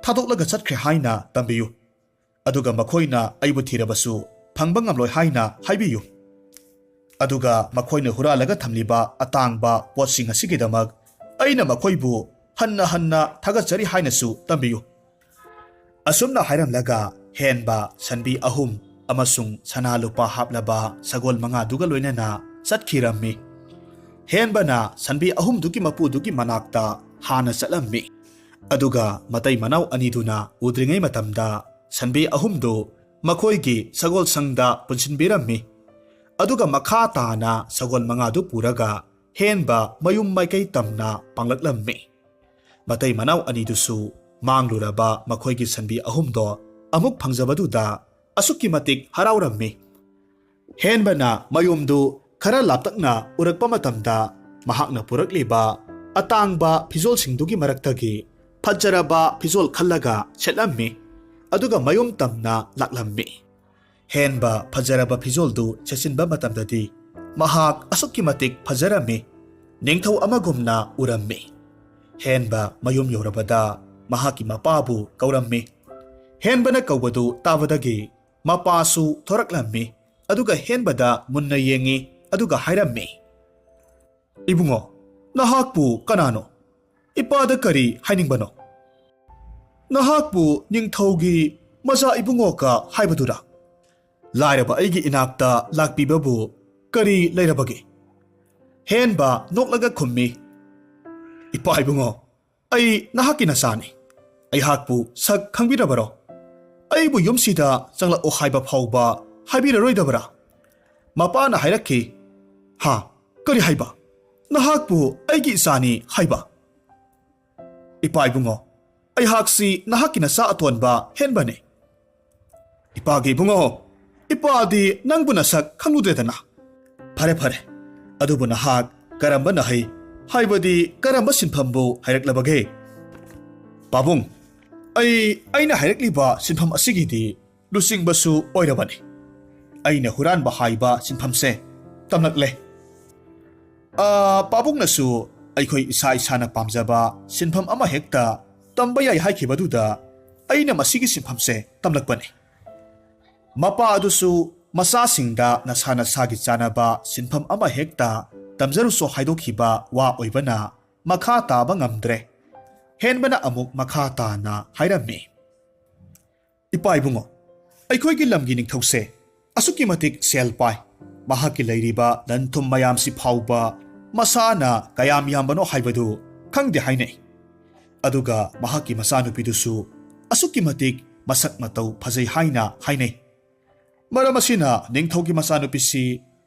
ꯊꯥꯗꯣꯛꯂꯒ ꯆꯠꯈ꯭ꯔꯦ ꯍꯥꯏꯅ ꯇꯝꯕꯤꯌꯨ꯫ ꯑꯗꯨꯒ ꯃꯈꯣꯏꯅ ꯑꯩꯕꯨ ꯊꯤꯔꯕꯁꯨ ꯐꯪꯕ ꯉꯝꯂꯣꯏ ꯍꯥꯏꯅ ꯍꯥꯏꯕꯤꯌꯨ꯫ ꯑꯗꯨꯒ ꯃꯈꯣꯏꯅ ꯍꯨꯔꯥꯜꯂꯒ ꯊꯝꯂꯤꯕ ꯑꯇꯥꯡꯕ ꯄꯣꯠꯁꯤꯡ ꯑꯁꯤꯒꯤꯗꯃꯛ ꯑꯩꯅ ꯃꯈꯣꯏꯕꯨ ꯍꯟꯅ ꯍꯟꯅ ꯊꯥꯒꯠꯆꯔꯤ ꯍꯥꯏꯅꯁꯨ ꯇꯝꯕꯤꯌꯨ꯫" ꯑꯁꯨꯝꯅ ꯍꯥꯏꯔꯝꯂꯒ ꯍꯦꯟꯕ ꯁꯟꯕꯤ ꯑꯍꯨꯝ ꯑꯃꯁꯨꯡ ꯁꯅꯥ ꯂꯨꯄꯥ ꯍꯥꯞꯂꯕ ꯁꯒꯣꯜ ꯃꯉꯥꯗꯨꯒ ꯂꯣꯏꯅꯅ ꯆꯠꯈꯤꯔꯝꯃꯤ꯫ ꯍꯦꯟꯕꯅ ꯁꯟꯕꯤ ꯑꯍꯨꯝꯗꯨꯒꯤ ꯃꯄꯨꯗꯨꯒꯤ ꯃꯅꯥꯛꯇ ꯍꯥꯟꯅ ꯆꯠꯂꯝꯃꯤ꯫ ꯑꯗꯨꯒ ꯃꯇꯩ ꯃꯅꯥꯎ ꯑꯅꯤꯗꯨꯅ ꯎꯗ꯭ꯔꯤꯉꯩ ꯃꯇꯝꯗ ꯁꯟꯕꯤ ꯑꯍꯨꯝꯗꯨ ꯃꯈꯣꯏꯒꯤ ꯁꯒꯣꯜꯁꯪꯗ ꯄꯨꯟꯁꯤꯟꯕꯤꯔꯝꯃꯤ꯫ ꯑꯗꯨꯒ ꯃꯈꯥ ꯇꯥꯅ ꯁꯒꯣꯜ ꯃꯉꯥꯗꯨ ꯄꯨꯔꯒ ꯍꯦꯟꯕ ꯃꯌꯨꯝ ꯃꯥꯏꯀꯩ ꯇꯝꯅ ꯄꯥꯡꯂꯛꯂꯝꯃꯤ꯫ ꯃꯇꯩ ꯃꯅꯥꯎ ꯑꯅꯤꯗꯨꯁꯨ ꯃꯥꯡꯂꯨꯔꯕ ꯃꯈꯣꯏꯒꯤ ꯁꯟꯕꯤ ꯑꯍꯨꯝꯗꯣ ꯑꯃꯨꯛ ꯐꯪꯖꯕꯗꯨꯗ ꯑꯁꯨꯛꯀꯤ ꯃꯇꯤꯛ ꯍꯔꯥꯎꯔꯝꯃꯤ꯫ ꯍꯦꯟꯕꯅ ꯃꯌꯨꯝꯗꯨ ꯈꯔ ꯂꯥꯞꯇꯛꯅ ꯎꯔꯛꯄ ꯃꯇꯝꯗ, ꯃꯍꯥꯛꯅ ꯄꯨꯔꯛꯂꯤꯕ ꯑꯇꯥꯡꯕ ꯐꯤꯖꯣꯜꯁꯤꯡꯗꯨꯒꯤ ꯃꯔꯛꯇꯒꯤ ꯐꯖꯔꯕ ꯐꯤꯖꯣꯜ ꯈꯜꯂꯒ ꯁꯦꯠꯂꯝꯃꯤ, ꯑꯗꯨꯒ ꯃꯌꯨꯝ ꯇꯝꯅ ꯂꯥꯛꯂꯝꯃꯤ꯫ ꯍꯦꯟꯕ ꯐꯖꯔꯕ ꯐꯤꯖꯣꯜꯗꯨ ꯁꯦꯠꯆꯤꯟꯕ ꯃꯇꯝꯗꯗꯤ ꯃꯍꯥꯛ ꯑꯁꯨꯛꯀꯤ ꯃꯇꯤꯛ ꯐꯖꯔꯝꯃꯤ, ꯅꯤꯡꯊꯧ ꯑꯃꯒꯨꯝꯅ ꯎꯔꯝꯃꯤ꯫ ꯍꯦꯟꯕ ꯃꯌꯨꯝ ꯌꯧꯔꯕꯗ ꯃꯍꯥꯛꯀꯤ ꯃꯄꯥꯕꯨ ꯀꯧꯔꯝꯃꯤ꯫ ꯍꯦꯟꯕꯅ ꯀꯧꯕꯗꯨ ꯇꯥꯕꯗꯒꯤ ꯃꯄꯥꯁꯨ ꯊꯣꯔꯛꯂꯝꯃꯤ, ꯑꯗꯨꯒ ꯍꯦꯟꯕꯗ ꯃꯨꯟꯅ ꯌꯦꯡꯉꯤ, ꯑꯗꯨꯒ ꯍꯥꯏꯔꯝꯃꯤ, "ꯏꯕꯨꯡꯉꯣ, ꯅꯍꯥꯛꯄꯨ ꯀꯅꯥꯅꯣ? ꯏꯄꯥꯗ ꯀꯔꯤ ꯍꯥꯏꯅꯤꯡꯕꯅꯣ?" "ꯅꯍꯥꯛꯄꯨ ꯅꯤꯡꯊꯧꯒꯤ ꯃꯆꯥ ꯏꯕꯨꯡꯉꯣꯀ ꯍꯥꯏꯕꯗꯨꯔꯥ? ꯂꯥꯏꯔꯕ ꯑꯩꯒꯤ ꯏꯅꯥꯛꯇ ꯂꯥꯛꯄꯤꯕꯕꯨ ꯀꯔꯤ ꯂꯩꯔꯕꯒꯦ?" ꯍꯦꯟꯕ ꯅꯣꯛꯂꯒ ꯈꯨꯝꯃꯤ, "ꯏꯄꯥ ꯏꯕꯨꯡꯉꯣ, ꯑꯩ ꯅꯍꯥꯛꯀꯤ ꯅꯆꯥꯅꯤ꯫ ꯑꯩꯍꯥꯛꯄꯨ ꯁꯛ ꯈꯪꯕꯤꯔꯕꯔꯣ? ꯑꯩꯕꯨ ꯌꯨꯝꯁꯤꯗ ꯆꯪꯂꯛꯑꯣ ꯍꯥꯏꯕ ꯐꯥꯎꯕ ꯍꯥꯏꯕꯤꯔꯔꯣꯏꯗꯕꯔꯥ?" ꯃꯄꯥꯅ ꯍꯥꯏꯔꯛꯈꯤ, "ꯍꯥ? ꯀꯔꯤ ꯍꯥꯏꯕ? ꯅꯍꯥꯛꯄꯨ ꯑꯩꯒꯤ ꯏꯆꯥꯅꯤ ꯍꯥꯏꯕ?" "ꯏꯄꯥ ꯏꯕꯨꯡꯉꯣ, ꯑꯩꯍꯥꯛꯁꯤ ꯅꯍꯥꯛꯀꯤ ꯅꯆꯥ ꯑꯇꯣꯟꯕ ꯍꯦꯟꯕꯅꯤ꯫" "ꯏꯄꯥꯒꯤ ꯏꯕꯨꯡꯉꯣ, ꯏꯄꯥꯗꯤ ꯅꯪꯕꯨ ꯅꯁꯛ ꯈꯪꯂꯨꯗ꯭ꯔꯦꯗꯅ꯫ ꯐꯔꯦ, ꯐꯔꯦ, ꯑꯗꯨꯕꯨ ꯅꯍꯥꯛ ꯀꯔꯝꯕ ꯅꯍꯩ, ꯍꯥꯏꯕꯗꯤ ꯀꯔꯝꯕ ꯁꯤꯟꯐꯝꯕꯨ ꯍꯥꯏꯔꯛꯂꯕꯒꯦ?" "ꯄꯥꯕꯨꯡ, ꯑꯩ, ꯑꯩꯅ ꯍꯥꯏꯔꯛꯂꯤꯕ ꯁꯤꯟꯐꯝ ꯑꯁꯤꯒꯤꯗꯤ ꯂꯨꯆꯤꯡꯕꯁꯨ ꯑꯣꯏꯔꯕꯅꯤ꯫ ꯑꯩꯅ ꯍꯨꯔꯥꯟꯕ ꯍꯥꯏꯕ ꯁꯤꯟꯐꯝꯁꯦ ꯇꯝꯂꯛꯂꯦ꯫ ꯑ, ꯄꯥꯕꯨꯡꯅꯁꯨ ꯑꯩꯈꯣꯏ ꯏꯁꯥ ꯏꯁꯥꯅ ꯄꯥꯝꯖꯕ ꯁꯤꯟꯐꯝ ꯑꯃ ꯍꯦꯛꯇ ꯇꯝꯕ ꯌꯥꯏ ꯍꯥꯏꯈꯤꯕꯗꯨꯗ ꯑꯩꯅ ꯃꯁꯤꯒꯤ ꯁꯤꯟꯐꯝꯁꯦ ꯇꯝꯂꯛꯄꯅꯤ꯫" ꯃꯄꯥ ꯑꯗꯨꯁꯨ ꯃꯆꯥꯁꯤꯡꯗ ꯅꯁꯥ ꯅꯁꯥꯒꯤ ꯆꯥꯅꯕ ꯁꯤꯟꯐꯝ ꯑꯃ ꯍꯦꯛꯇ ꯇꯝꯖꯔꯨꯆꯣ ꯍꯥꯏꯗꯣꯛꯈꯤꯕ ꯋꯥ ꯑꯣꯏꯕꯅ ꯃꯈꯥ ꯇꯥꯕ ꯉꯝꯗ꯭ꯔꯦ꯫ ꯍꯦꯟꯕꯅ ꯑꯃꯨꯛ ꯃꯈꯥ ꯇꯥꯅ ꯍꯥꯏꯔꯝꯃꯤ, "ꯏꯄꯥ ꯏꯕꯨꯡꯉꯣ, ꯑꯩꯈꯣꯏꯒꯤ ꯂꯝꯒꯤ ꯅꯤꯡꯊꯧꯁꯦ ꯑꯁꯨꯛꯀꯤ ꯃꯇꯤꯛ ꯁꯦꯜ ꯄꯥꯏ꯫ ꯃꯍꯥꯛꯀꯤ ꯂꯩꯔꯤꯕ ꯂꯟ ꯊꯨꯝ ꯃꯌꯥꯝꯁꯤ ꯐꯥꯎꯕ ꯃꯁꯥꯅ ꯀꯌꯥꯝ ꯌꯥꯝꯕꯅꯣ ꯍꯥꯏꯕꯗꯨ ꯈꯪꯗꯦ ꯍꯥꯏꯅꯩ꯫ ꯑꯗꯨꯒ ꯃꯍꯥꯛꯀꯤ ꯃꯆꯥꯅꯨꯄꯤꯗꯨꯁꯨ ꯑꯁꯨꯛꯀꯤ ꯃꯇꯤꯛ ꯃꯁꯛ ꯃꯇꯧ ꯐꯖꯩ ꯍꯥꯏꯅ ꯍꯥꯏꯅꯩ꯫ ꯃꯔꯝ ꯑꯁꯤꯅ ꯅꯤꯡꯊꯧꯒꯤ ꯃꯆꯥꯅꯨꯄꯤꯁꯤ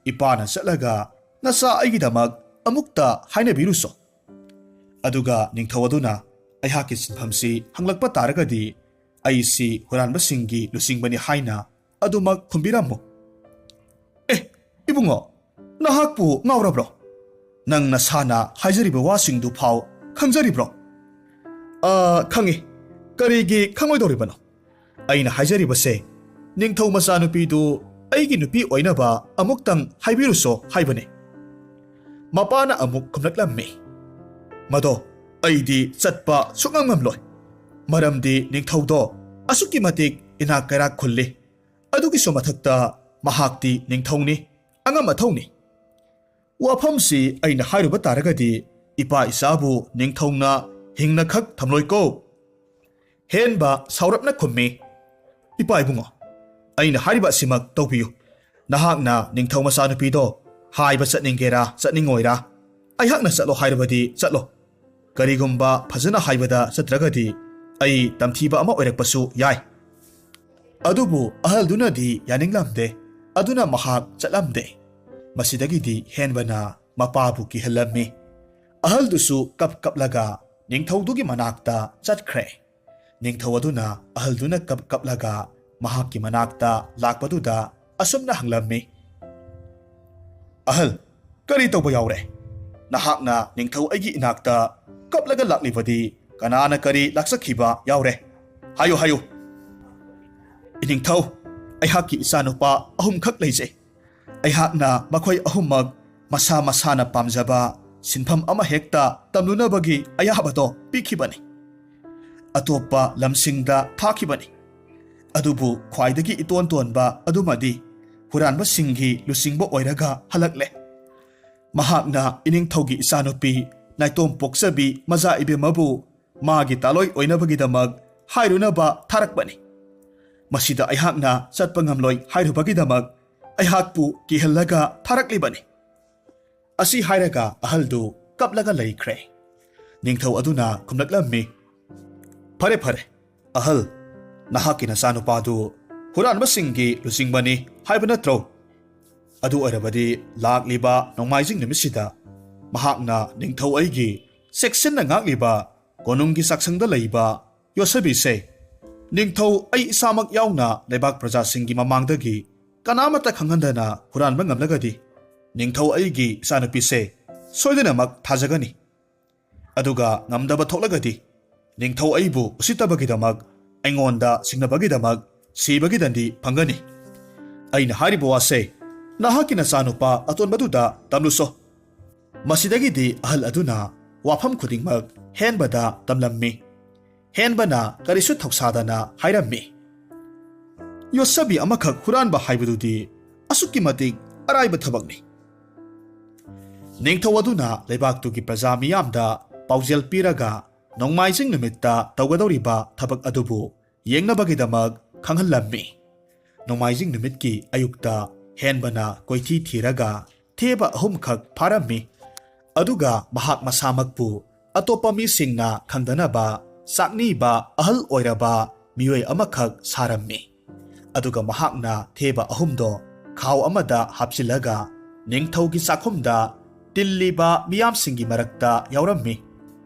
ꯏꯄꯥꯅ ꯆꯠꯂꯒ ꯅꯆꯥ ꯑꯩꯒꯤꯗꯃꯛ ꯑꯃꯨꯛꯇ ꯍꯥꯏꯅꯕꯤꯔꯨꯆꯣ꯫ ꯑꯗꯨꯒ ꯅꯤꯡꯊꯧ ꯑꯗꯨꯅ ꯑꯩꯍꯥꯛꯀꯤ ꯁꯤꯟꯐꯝꯁꯤ ꯍꯪꯂꯛꯄ ꯇꯥꯔꯒꯗꯤ ꯑꯩꯁꯤ ꯍꯨꯔꯥꯟꯕꯁꯤꯡꯒꯤ ꯂꯨꯆꯤꯡꯕꯅꯤ ꯍꯥꯏꯅ ꯑꯗꯨꯃꯛ ꯈꯨꯝꯕꯤꯔꯝꯃꯨ꯫" "ꯏꯕꯨꯡꯉꯣ, ꯅꯍꯥꯛꯄꯨ ꯉꯥꯎꯔꯕ꯭ꯔꯣ? ꯅꯪ ꯅꯁꯥꯅ ꯍꯥꯏꯖꯔꯤꯕ ꯋꯥꯁꯤꯡꯗꯨ ꯐꯥꯎ ꯈꯪꯖꯔꯤꯕ꯭ꯔꯣ?" "ꯑ, ꯈꯪꯏ꯫ ꯀꯔꯤꯒꯤ ꯈꯪꯂꯣꯏꯗꯧꯔꯤꯕꯅꯣ? ꯑꯩꯅ ꯍꯥꯏꯖꯔꯤꯕꯁꯦ, ꯅꯤꯡꯊꯧ ꯃꯆꯥꯅꯨꯄꯤꯗꯨ ꯑꯩꯒꯤ ꯅꯨꯄꯤ ꯑꯣꯏꯅꯕ ꯑꯃꯨꯛꯇꯪ ꯍꯥꯏꯕꯤꯔꯨꯁꯣ ꯍꯥꯏꯕꯅꯤ꯫" ꯃꯄꯥꯅ ꯑꯃꯨꯛ ꯈꯨꯝꯂꯛꯂꯝꯃꯤ, "ꯃꯗꯣ ꯑꯩꯗꯤ ꯆꯠꯄ ꯁꯨꯛꯉꯝ ꯉꯝꯂꯣꯏ꯫ ꯃꯔꯝꯗꯤ ꯅꯤꯡꯊꯧꯗꯣ ꯑꯁꯨꯛꯀꯤ ꯃꯇꯤꯛ ꯏꯅꯥꯛ ꯀꯩꯔꯥꯛ ꯈꯨꯜꯂꯤ꯫ ꯑꯗꯨꯒꯤꯁꯨ ꯃꯊꯛꯇ ꯃꯍꯥꯛꯇꯤ ꯅꯤꯡꯊꯧꯅꯤ, ꯑꯉꯝ ꯑꯊꯧꯅꯤ꯫ ꯋꯥꯐꯝꯁꯤ ꯑꯩꯅ ꯍꯥꯏꯔꯨꯕ ꯇꯥꯔꯒꯗꯤ, ꯏꯄꯥ ꯏꯆꯥꯕꯨ ꯅꯤꯡꯊꯧꯅ ꯍꯤꯡꯅꯈꯛ ꯊꯝꯂꯣꯏꯀꯣ꯫" ꯍꯦꯟꯕ ꯁꯥꯎꯔꯞꯅ ꯈꯨꯝꯃꯤ, "ꯏꯄꯥ ꯏꯕꯨꯡꯉꯣ, ꯑꯩꯅ ꯍꯥꯏꯔꯤꯕ ꯑꯁꯤꯃꯛ ꯇꯧꯕꯤꯌꯨ꯫ ꯅꯍꯥꯛꯅ ꯅꯤꯡꯊꯧ ꯃꯆꯥꯅꯨꯄꯤꯗꯣ ꯍꯥꯏꯕ ꯆꯠꯅꯤꯡꯒꯦꯔꯥ ꯆꯠꯅꯤꯡꯉꯣꯏꯔꯥ, ꯑꯩꯍꯥꯛꯅ ꯆꯠꯂꯣ ꯍꯥꯏꯔꯕꯗꯤ ꯆꯠꯂꯣ꯫ ꯀꯔꯤꯒꯨꯝꯕ ꯐꯖꯅ ꯍꯥꯏꯕꯗ ꯆꯠꯇ꯭ꯔꯒꯗꯤ ꯑꯩ ꯇꯝꯊꯤꯕ ꯑꯃ ꯑꯣꯏꯔꯛꯄꯁꯨ ꯌꯥꯏ꯫" ꯑꯗꯨꯕꯨ ꯑꯍꯜꯗꯨꯅꯗꯤ ꯌꯥꯅꯤꯡꯂꯝꯗꯦ꯫ ꯑꯗꯨꯅ ꯃꯍꯥꯛ ꯆꯠꯂꯝꯗꯦ꯫ ꯃꯁꯤꯗꯒꯤꯗꯤ ꯍꯦꯟꯕꯅ ꯃꯄꯥꯕꯨ ꯀꯤꯍꯜꯂꯝꯃꯤ꯫ ꯑꯍꯜꯗꯨꯁꯨ ꯀꯞ ꯀꯞꯂꯒ ꯅꯤꯡꯊꯧꯗꯨꯒꯤ ꯃꯅꯥꯛꯇ ꯆꯠꯈ꯭ꯔꯦ꯫ ꯅꯤꯡꯊꯧ ꯑꯗꯨꯅ ꯑꯍꯜꯗꯨꯅ ꯀꯞ ꯀꯞꯂꯒ ꯃꯍꯥꯛꯀꯤ ꯃꯅꯥꯛꯇ ꯂꯥꯛꯄꯗꯨꯗ ꯑꯁꯨꯝꯅ ꯍꯪꯂꯝꯃꯤ, "ꯑꯍꯜ, ꯀꯔꯤ ꯇꯧꯕ ꯌꯥꯎꯔꯦ? ꯅꯍꯥꯛꯅ ꯅꯤꯡꯊꯧ ꯑꯩꯒꯤ ꯏꯅꯥꯛꯇ ꯀꯞꯂꯒ ꯂꯥꯛꯂꯤꯕꯗꯤ ꯀꯅꯥꯅ ꯀꯔꯤ ꯂꯥꯛꯆꯈꯤꯕ ꯌꯥꯎꯔꯦ? ꯍꯥꯏꯌꯨ, ꯍꯥꯏꯌꯨ꯫" "ꯏꯅꯤꯡꯊꯧ, ꯑꯩꯍꯥꯛꯀꯤ ꯏꯆꯥꯅꯨꯄꯥ ꯑꯍꯨꯝꯈꯛ ꯂꯩꯖꯩ꯫ ꯑꯩꯍꯥꯛꯅ ꯃꯈꯣꯏ ꯑꯍꯨꯝꯃꯛ ꯃꯁꯥ ꯃꯁꯥꯅ ꯄꯥꯝꯖꯕ ꯁꯤꯟꯐꯝ ꯑꯃ ꯍꯦꯛꯇ ꯇꯝꯂꯨꯅꯕꯒꯤ ꯑꯌꯥꯕꯗꯣ ꯄꯤꯈꯤꯕꯅꯤ꯫ ꯑꯇꯣꯞꯄ ꯂꯝꯁꯤꯡꯗ ꯊꯥꯈꯤꯕꯅꯤ꯫ ꯑꯗꯨꯕꯨ ꯈ꯭ꯋꯥꯏꯗꯒꯤ ꯏꯇꯣꯟ ꯇꯣꯟꯕ ꯑꯗꯨꯃꯗꯤ ꯍꯨꯔꯥꯟꯕꯁꯤꯡꯒꯤ ꯂꯨꯆꯤꯡꯕ ꯑꯣꯏꯔꯒ ꯍꯜꯂꯛꯂꯦ꯫ ꯃꯍꯥꯛꯅ ꯏꯅꯤꯡꯊꯧꯒꯤ ꯏꯆꯥꯅꯨꯄꯤ ꯅꯥꯏꯇꯣꯝ ꯄꯣꯛꯆꯕꯤ ꯃꯖꯥ ꯏꯕꯦꯝꯃꯕꯨ ꯃꯥꯒꯤ ꯇꯥꯂꯣꯏ ꯑꯣꯏꯅꯕꯒꯤꯗꯃꯛ ꯍꯥꯏꯔꯨꯅꯕ ꯊꯥꯔꯛꯄꯅꯤ꯫ ꯃꯁꯤꯗ ꯑꯩꯍꯥꯛꯅ ꯆꯠꯄ ꯉꯝꯂꯣꯏ ꯍꯥꯏꯔꯨꯕꯒꯤꯗꯃꯛ ꯑꯩꯍꯥꯛꯄꯨ ꯀꯤꯍꯜꯂꯒ ꯊꯥꯔꯛꯂꯤꯕꯅꯤ꯫" ꯑꯁꯤ ꯍꯥꯏꯔꯒ ꯑꯍꯜꯗꯨ ꯀꯞꯂꯒ ꯂꯩꯈ꯭ꯔꯦ꯫ ꯅꯤꯡꯊꯧ ꯑꯗꯨꯅ ꯈꯨꯝꯂꯛꯂꯝꯃꯤ, "ꯐꯔꯦ, ꯐꯔꯦ, ꯑꯍꯜ, ꯅꯍꯥꯛꯀꯤ ꯅꯆꯥꯅꯨꯄꯥꯗꯨ ꯍꯨꯔꯥꯟꯕꯁꯤꯡꯒꯤ ꯂꯨꯆꯤꯡꯕꯅꯤ ꯍꯥꯏꯕ ꯅꯠꯇ꯭ꯔꯣ? ꯑꯗꯨ ꯑꯣꯏꯔꯕꯗꯤ ꯂꯥꯛꯂꯤꯕ ꯅꯣꯡꯃꯥꯏꯖꯤꯡ ꯅꯨꯃꯤꯠꯁꯤꯗ ꯃꯍꯥꯛꯅ ꯅꯤꯡꯊꯧ ꯑꯩꯒꯤ ꯆꯦꯛꯁꯤꯟꯅ ꯉꯥꯛꯂꯤꯕ ꯀꯣꯅꯨꯡꯒꯤ ꯆꯥꯛꯁꯪꯗ ꯂꯩꯕ ꯌꯣꯠꯁꯕꯤꯁꯦ ꯅꯤꯡꯊꯧ ꯑꯩ ꯏꯁꯥꯃꯛ ꯌꯥꯎꯅ ꯂꯩꯕꯥꯛ ꯄ꯭ꯔꯖꯥꯁꯤꯡꯒꯤ ꯃꯃꯥꯡꯗꯒꯤ ꯀꯅꯥꯃꯠꯇ ꯈꯪꯍꯟꯗꯅ ꯍꯨꯔꯥꯟꯕ ꯉꯝꯂꯒꯗꯤ, ꯅꯤꯡꯊꯧ ꯑꯩꯒꯤ ꯏꯆꯥꯅꯨꯄꯤꯁꯦ ꯁꯣꯏꯗꯅꯃꯛ ꯊꯥꯖꯒꯅꯤ꯫ ꯑꯗꯨꯒ ꯉꯝꯗꯕ ꯊꯣꯛꯂꯒꯗꯤ, ꯅꯤꯡꯊꯧ ꯑꯩꯕꯨ ꯎꯁꯤꯠꯇꯕꯒꯤꯗꯃꯛ, ꯑꯩꯉꯣꯟꯗ ꯁꯤꯡꯅꯕꯒꯤꯗꯃꯛ ꯁꯤꯕꯒꯤ ꯗꯟꯗꯤ ꯐꯪꯒꯅꯤ꯫ ꯑꯩꯅ ꯍꯥꯏꯔꯤꯕ ꯋꯥꯁꯦ ꯅꯍꯥꯛꯀꯤ ꯅꯆꯥꯅꯨꯄꯥ ꯑꯇꯣꯟꯕꯗꯨꯗ ꯇꯝꯂꯨꯁꯣ꯫ ꯃꯁꯤꯗꯒꯤꯗꯤ ꯑꯍꯜ ꯑꯗꯨꯅ ꯋꯥꯐꯝ ꯈꯨꯗꯤꯡꯃꯛ ꯍꯦꯟꯕꯗ ꯇꯝꯂꯝꯃꯤ꯫ ꯍꯦꯟꯕꯅ ꯀꯔꯤꯁꯨ ꯊꯧꯁꯥꯗꯅ ꯍꯥꯏꯔꯝꯃꯤ, "ꯌꯣꯠꯁꯕꯤ ꯑꯃꯈꯛ ꯍꯨꯔꯥꯟꯕ ꯍꯥꯏꯕꯗꯨꯗꯤ ꯑꯁꯨꯛꯀꯤ ꯃꯇꯤꯛ ꯑꯔꯥꯏꯕ ꯊꯕꯛꯅꯤ"꯫ ꯅꯤꯡꯊꯧ ꯑꯗꯨꯅ ꯂꯩꯕꯥꯛꯇꯨꯒꯤ ꯄ꯭ꯔꯖꯥ ꯃꯤꯌꯥꯝꯗ ꯄꯥꯎꯖꯦꯜ ꯄꯤꯔꯒ ꯅꯣꯡꯃꯥꯏꯖꯤꯡ ꯅꯨꯃꯤꯠꯇ ꯇꯧꯒꯗꯧꯔꯤꯕ ꯊꯕꯛ ꯑꯗꯨꯕꯨ ꯌꯦꯡꯅꯕꯒꯤꯗꯃꯛ ꯈꯪꯍꯜꯂꯝꯃꯤ꯫ ꯅꯣꯡꯃꯥꯏꯖꯤꯡ ꯅꯨꯃꯤꯠꯀꯤ ꯑꯌꯨꯛꯇ ꯍꯦꯟꯕꯅ ꯀꯣꯏꯊꯤ ꯊꯤꯔꯒ ꯊꯦꯕ ꯑꯍꯨꯝꯈꯛ ꯐꯥꯔꯝꯃꯤ꯫ ꯑꯗꯨꯒ ꯃꯍꯥꯛ ꯃꯁꯥꯃꯛꯄꯨ ꯑꯇꯣꯞꯄ ꯃꯤꯁꯤꯡꯅ ꯈꯪꯗꯅꯕ ꯆꯥꯛꯅꯤꯕ ꯑꯍꯜ ꯑꯣꯏꯔꯕ ꯃꯤꯑꯣꯏ ꯑꯃꯈꯛ ꯁꯥꯔꯝꯃꯤ꯫ ꯑꯗꯨꯒ ꯃꯍꯥꯛꯅ ꯊꯦꯕ ꯑꯍꯨꯝꯗꯣ ꯈꯥꯎ ꯑꯃꯗ ꯍꯥꯞꯆꯤꯜꯂꯒ ꯅꯤꯡꯊꯧꯒꯤ ꯆꯥꯛꯈꯨꯝꯗ ꯇꯤꯜꯂꯤꯕ ꯃꯤꯌꯥꯝꯁꯤꯡꯒꯤ ꯃꯔꯛꯇ ꯌꯥꯎꯔꯝꯃꯤ꯫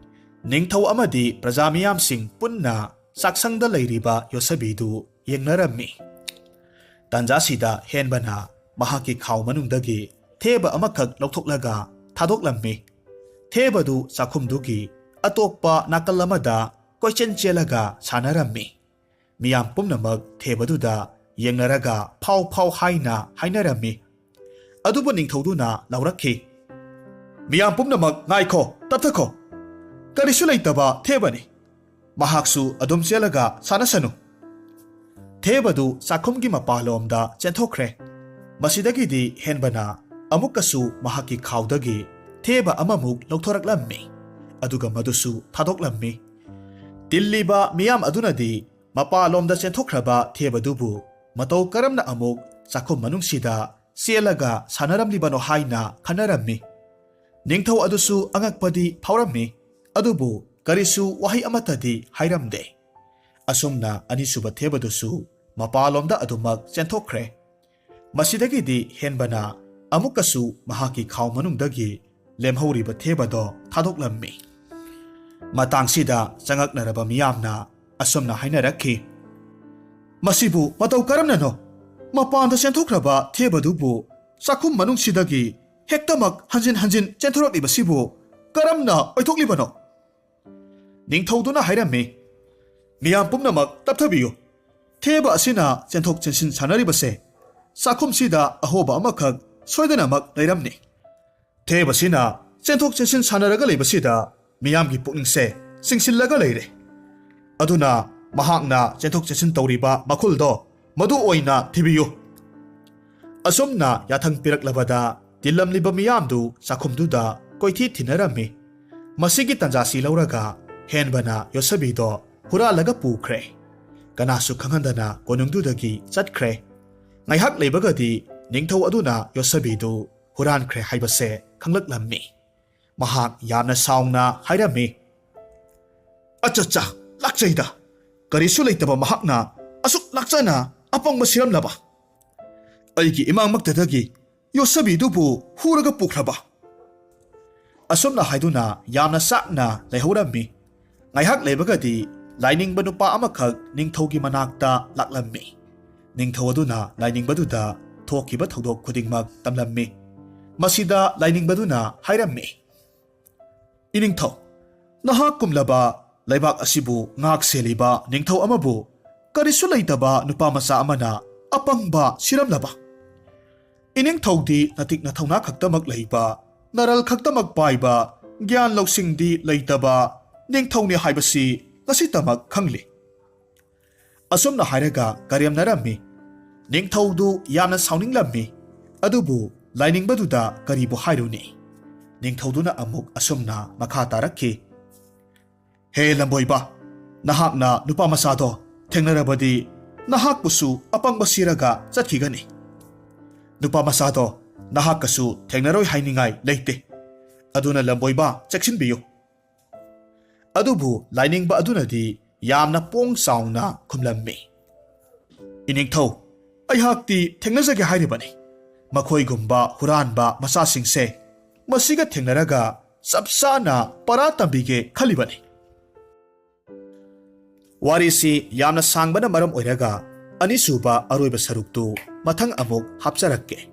ꯅꯤꯡꯊꯧ ꯑꯃꯗꯤ ꯄ꯭ꯔꯖꯥ ꯃꯤꯌꯥꯝꯁꯤꯡ ꯄꯨꯟꯅ ꯆꯥꯛꯁꯪꯗ ꯂꯩꯔꯤꯕ ꯌꯣꯠꯁꯕꯤꯗꯨ ꯌꯦꯡꯅꯔꯝꯃꯤ꯫ ꯇꯥꯟꯖꯥꯁꯤꯗ ꯍꯦꯟꯕꯅ ꯃꯍꯥꯛꯀꯤ ꯈꯥꯎ ꯃꯅꯨꯡꯗꯒꯤ ꯊꯦꯕ ꯑꯃꯈꯛ ꯂꯧꯊꯣꯛꯂꯒ ꯊꯥꯗꯣꯛꯂꯝꯃꯤ꯫ ꯊꯦꯕꯗꯨ ꯆꯥꯛꯈꯨꯝꯗꯨꯒꯤ ꯑꯇꯣꯞꯄ ꯅꯥꯀꯜ ꯑꯃꯗ ꯀꯣꯏꯆꯦꯟ ꯆꯦꯜꯂꯒ ꯁꯥꯟꯅꯔꯝꯃꯤ꯫ ꯃꯤꯌꯥꯝ ꯄꯨꯝꯅꯃꯛ ꯊꯦꯕꯗꯨꯗ ꯌꯦꯡꯅꯔꯒ ꯐꯥꯎ ꯐꯥꯎ ꯍꯥꯏꯅ ꯍꯥꯏꯅꯔꯝꯃꯤ꯫ ꯑꯗꯨꯕꯨ ꯅꯤꯡꯊꯧꯗꯨꯅ ꯂꯥꯎꯔꯛꯈꯤ, "ꯃꯤꯌꯥꯝ ꯄꯨꯝꯅꯃꯛ ꯉꯥꯏꯈꯣ, ꯇꯞꯊꯈꯣ꯫ ꯀꯔꯤꯁꯨ ꯂꯩꯇꯕ ꯊꯦꯕꯅꯤ꯫ ꯃꯍꯥꯛꯁꯨ ꯑꯗꯨꯝ ꯆꯦꯜꯂꯒ ꯁꯥꯟꯅꯁꯅꯨ"꯫ ꯊꯦꯕꯗꯨ ꯆꯥꯛꯈꯨꯝꯒꯤ ꯃꯄꯥꯟꯂꯣꯝꯗ ꯆꯦꯟꯊꯣꯛꯈ꯭ꯔꯦ꯫ ꯃꯁꯤꯗꯒꯤꯗꯤ ꯍꯦꯟꯕꯅ ꯑꯃꯨꯛꯀꯁꯨ ꯃꯍꯥꯛꯀꯤ ꯈꯥꯎꯗꯒꯤ ꯊꯦꯕ ꯑꯃꯃꯨꯛ ꯂꯧꯊꯣꯔꯛꯂꯝꯃꯤ꯫ ꯑꯗꯨꯒ ꯃꯗꯨꯁꯨ ꯊꯥꯗꯣꯛꯂꯝꯃꯤ꯫ ꯇꯤꯜꯂꯤꯕ ꯃꯤꯌꯥꯝ ꯑꯗꯨꯅꯗꯤ ꯃꯄꯥꯟꯂꯣꯝꯗ ꯆꯦꯟꯊꯣꯛꯈ꯭ꯔꯕ ꯊꯦꯕꯗꯨꯕꯨ ꯃꯇꯧ ꯀꯔꯝꯅ ꯑꯃꯨꯛ ꯆꯥꯛꯈꯨꯝ ꯃꯅꯨꯡꯁꯤꯗ ꯆꯦꯜꯂꯒ ꯁꯥꯟꯅꯔꯝꯂꯤꯕꯅꯣ ꯍꯥꯏꯅ ꯈꯟꯅꯔꯝꯃꯤ꯫ ꯅꯤꯡꯊꯧ ꯑꯗꯨꯁꯨ ꯑꯉꯛꯄꯗꯤ ꯐꯥꯎꯔꯝꯃꯤ, ꯑꯗꯨꯕꯨ ꯀꯔꯤꯁꯨ ꯋꯥꯍꯩ ꯑꯃꯠꯇꯗꯤ ꯍꯥꯏꯔꯝꯗꯦ꯫ ꯑꯁꯨꯝꯅ ꯑꯅꯤꯁꯨꯕ ꯊꯦꯕꯗꯨꯁꯨ ꯃꯄꯥꯟꯂꯣꯝꯗ ꯑꯗꯨꯃꯛ ꯆꯦꯟꯊꯣꯛꯈ꯭ꯔꯦ꯫ ꯃꯁꯤꯗꯒꯤꯗꯤ ꯍꯦꯟꯕꯅ ꯑꯃꯨꯛꯀꯁꯨ ꯃꯍꯥꯛꯀꯤ ꯈꯥꯎ ꯃꯅꯨꯡꯗꯒꯤ ꯂꯦꯝꯍꯧꯔꯤꯕ ꯊꯦꯕꯗꯣ ꯊꯥꯗꯣꯛꯂꯝꯃꯤ꯫ ꯃꯇꯥꯡꯁꯤꯗ ꯆꯉꯛꯅꯔꯕ ꯃꯤꯌꯥꯝꯅ ꯑꯁꯨꯝꯅ ꯍꯥꯏꯅꯔꯛꯈꯤ, "ꯃꯁꯤꯕꯨ ꯃꯇꯧ ꯀꯔꯝꯅꯅꯣ? ꯃꯄꯥꯟꯗ ꯆꯦꯟꯊꯣꯛꯈ꯭ꯔꯕ ꯊꯦꯕꯗꯨꯕꯨ ꯆꯥꯛꯈꯨꯝ ꯃꯅꯨꯡꯁꯤꯗꯒꯤ ꯍꯦꯛꯇꯃꯛ ꯍꯟꯖꯤꯟ ꯍꯟꯖꯤꯟ ꯆꯦꯟꯊꯣꯔꯛꯂꯤꯕꯁꯤꯕꯨ ꯀꯔꯝꯅ ꯑꯣꯏꯊꯣꯛꯂꯤꯕꯅꯣ? ꯅꯤꯡꯊꯧꯗꯨꯅ ꯍꯥꯏꯔꯝꯃꯤ, "ꯃꯤꯌꯥꯝ ꯄꯨꯝꯅꯃꯛ ꯇꯞꯊꯕꯤꯌꯨ꯫ ꯊꯦꯕ ꯑꯁꯤꯅ ꯆꯦꯟꯊꯣꯛ ꯆꯦꯟꯁꯤꯟ ꯁꯥꯟꯅꯔꯤꯕꯁꯦ ꯆꯥꯛꯈꯨꯝꯁꯤꯗ ꯑꯍꯣꯕ ꯑꯃꯈꯛ ꯁꯣꯏꯗꯅꯃꯛ ꯂꯩꯔꯝꯅꯤ꯫ ꯊꯦꯕꯁꯤꯅ ꯆꯦꯟꯊꯣꯛ ꯆꯦꯟꯁꯤꯟ ꯁꯥꯟꯅꯔꯒ ꯂꯩꯕꯁꯤꯗ ꯃꯤꯌꯥꯝꯒꯤ ꯄꯨꯛꯅꯤꯡꯁꯦ ꯆꯤꯡꯁꯤꯜꯂꯒ ꯂꯩꯔꯦ꯫ ꯑꯗꯨꯅ ꯃꯍꯥꯛꯅ ꯆꯦꯟꯊꯣꯛ ꯆꯦꯟꯁꯤꯟ ꯇꯧꯔꯤꯕ ꯃꯈꯨꯜꯗꯣ ꯃꯗꯨ ꯑꯣꯏꯅ ꯊꯤꯕꯤꯌꯨ"꯫ ꯑꯁꯨꯝꯅ ꯌꯥꯊꯪ ꯄꯤꯔꯛꯂꯕꯗ ꯇꯤꯜꯂꯝꯂꯤꯕ ꯃꯤꯌꯥꯝꯗꯨ ꯆꯥꯛꯈꯨꯝꯗꯨꯗ ꯀꯣꯏꯊꯤ ꯊꯤꯅꯔꯝꯃꯤ꯫ ꯃꯁꯤꯒꯤ ꯇꯥꯟꯖꯥꯁꯤ ꯂꯧꯔꯒ ꯍꯦꯟꯕꯅ ꯌꯣꯠꯁꯕꯤꯗꯣ ꯍꯨꯔꯥꯜꯂꯒ ꯄꯨꯈ꯭ꯔꯦ꯫ ꯀꯅꯥꯁꯨ ꯈꯪꯍꯟꯗꯅ ꯀꯣꯅꯨꯡꯗꯨꯗꯒꯤ ꯆꯠꯈ꯭ꯔꯦ꯫ ꯉꯥꯏꯍꯥꯛ ꯂꯩꯕꯒꯗꯤ ꯅꯤꯡꯊꯧ ꯑꯗꯨꯅ ꯌꯣꯠꯁꯕꯤꯗꯨ ꯍꯨꯔꯥꯟꯈ꯭ꯔꯦ ꯍꯥꯏꯕꯁꯦ ꯈꯪꯂꯛꯂꯝꯃꯤ꯫ ꯃꯍꯥꯛ ꯌꯥꯝꯅ ꯁꯥꯎꯅ ꯍꯥꯏꯔꯝꯃꯤ, "ꯑꯆꯠꯆꯥ, ꯂꯥꯛꯆꯩꯗ! ꯀꯔꯤꯁꯨ ꯂꯩꯇꯕ ꯃꯍꯥꯛꯅ ꯑꯁꯨꯛ ꯂꯥꯛꯆꯅ ꯑꯄꯪꯕ ꯁꯤꯔꯝꯂꯕ? ꯑꯩꯒꯤ ꯏꯃꯥꯡꯃꯛꯇꯗꯒꯤ ꯌꯣꯠꯁꯕꯤꯗꯨꯕꯨ ꯍꯨꯔꯒ ꯄꯨꯈ꯭ꯔꯕ?" ꯑꯁꯨꯝꯅ ꯍꯥꯏꯗꯨꯅ ꯌꯥꯝꯅ ꯆꯥꯛꯅ ꯂꯩꯍꯧꯔꯝꯃꯤ꯫ ꯉꯥꯏꯍꯥꯛ ꯂꯩꯕꯒꯗꯤ ꯂꯥꯏꯅꯤꯡꯕ ꯅꯨꯄꯥ ꯑꯃꯈꯛ ꯅꯤꯡꯊꯧꯒꯤ ꯃꯅꯥꯛꯇ ꯂꯥꯛꯂꯝꯃꯤ꯫ ꯅꯤꯡꯊꯧ ꯑꯗꯨꯅ ꯂꯥꯏꯅꯤꯡꯕꯗꯨꯗ ꯊꯣꯛꯈꯤꯕ ꯊꯧꯗꯣꯛ ꯈꯨꯗꯤꯡꯃꯛ ꯇꯝꯂꯝꯃꯤ꯫ ꯃꯁꯤꯗ ꯂꯥꯏꯅꯤꯡꯕꯗꯨꯅ ꯍꯥꯏꯔꯝꯃꯤ, "ꯏꯅꯤꯡꯊꯧ, ꯅꯍꯥꯛ ꯀꯨꯝꯂꯕ ꯂꯩꯕꯥꯛ ꯑꯁꯤꯕꯨ ꯉꯥꯛ ꯁꯦꯜꯂꯤꯕ ꯅꯤꯡꯊꯧ ꯑꯃꯕꯨ ꯀꯔꯤꯁꯨ ꯂꯩꯇꯕ ꯅꯨꯄꯥ ꯃꯆꯥ ꯑꯃꯅ ꯑꯄꯪꯕ ꯁꯤꯔꯝꯂꯕ? ꯏꯅꯤꯡꯊꯧꯗꯤ ꯅꯇꯤꯛ ꯅꯊꯧꯅꯥ ꯈꯛꯇꯃꯛ ꯂꯩꯕ, ꯅꯔꯜ ꯈꯛꯇꯃꯛ ꯄꯥꯏꯕ, ꯒ꯭ꯌꯥꯟ ꯂꯧꯁꯤꯡꯗꯤ ꯂꯩꯇꯕ ꯅꯤꯡꯊꯧꯅꯤ ꯍꯥꯏꯕꯁꯤ ꯉꯁꯤꯇꯃꯛ ꯈꯪꯂꯤ"꯫ ꯑꯁꯨꯝꯅ ꯍꯥꯏꯔꯒ ꯀꯔꯦꯝꯅꯔꯝꯃꯤ꯫ ꯅꯤꯡꯊꯧꯗꯨ ꯌꯥꯝꯅ ꯁꯥꯎꯅꯤꯡꯂꯝꯃꯤ꯫ ꯑꯗꯨꯕꯨ ꯂꯥꯏꯅꯤꯡꯕꯗꯨꯗ ꯀꯔꯤꯕꯨ ꯍꯥꯏꯔꯨꯅꯤ? ꯅꯤꯡꯊꯧꯗꯨꯅ ꯑꯃꯨꯛ ꯑꯁꯨꯝꯅ ꯃꯈꯥ ꯇꯥꯔꯛꯈꯤ, "ꯍꯦ ꯂꯝꯕꯣꯏꯕ, ꯅꯍꯥꯛꯅ ꯅꯨꯄꯥ ꯃꯆꯥꯗꯣ ꯊꯦꯡꯅꯔꯕꯗꯤ ꯅꯍꯥꯛꯄꯨꯁꯨ ꯑꯄꯪꯕ ꯁꯤꯔꯒ ꯆꯠꯈꯤꯒꯅꯤ꯫ ꯅꯨꯄꯥ ꯃꯆꯥꯗꯣ ꯅꯍꯥꯛꯀꯁꯨ ꯊꯦꯡꯅꯔꯣꯏ ꯍꯥꯏꯅꯤꯡꯉꯥꯏ ꯂꯩꯇꯦ꯫ ꯑꯗꯨꯅ ꯂꯝꯕꯣꯏꯕ, ꯆꯦꯛꯁꯤꯟꯕꯤꯌꯨ"꯫ ꯑꯗꯨꯕꯨ ꯂꯥꯏꯅꯤꯡꯕ ꯑꯗꯨꯅꯗꯤ ꯌꯥꯝꯅ ꯄꯣꯡ ꯆꯥꯎꯅ ꯈꯨꯝꯂꯝꯃꯤ, "ꯏꯅꯤꯡꯊꯧ, ꯑꯩꯍꯥꯛꯇꯤ ꯊꯦꯡꯅꯖꯒꯦ ꯍꯥꯏꯔꯤꯕꯅꯤ꯫ ꯃꯈꯣꯏꯒꯨꯝꯕ ꯍꯨꯔꯥꯟꯕ ꯃꯆꯥꯁꯤꯡꯁꯦ ꯃꯁꯤꯒ ꯊꯦꯡꯅꯔꯒ ꯆꯞ ꯆꯥꯅ ꯄꯔꯥ ꯇꯝꯕꯤꯒꯦ ꯈꯜꯂꯤꯕꯅꯤ"꯫ ꯋꯥꯔꯤꯁꯤ ꯌꯥꯝꯅ ꯁꯥꯡꯕꯅ ꯃꯔꯝ ꯑꯣꯏꯔꯒ ꯑꯅꯤꯁꯨꯕ ꯑꯔꯣꯏꯕ ꯁꯔꯨꯛꯇꯨ ꯃꯊꯪ ꯑꯃꯨꯛ ꯍꯥꯞꯆꯔꯛꯀꯦ꯫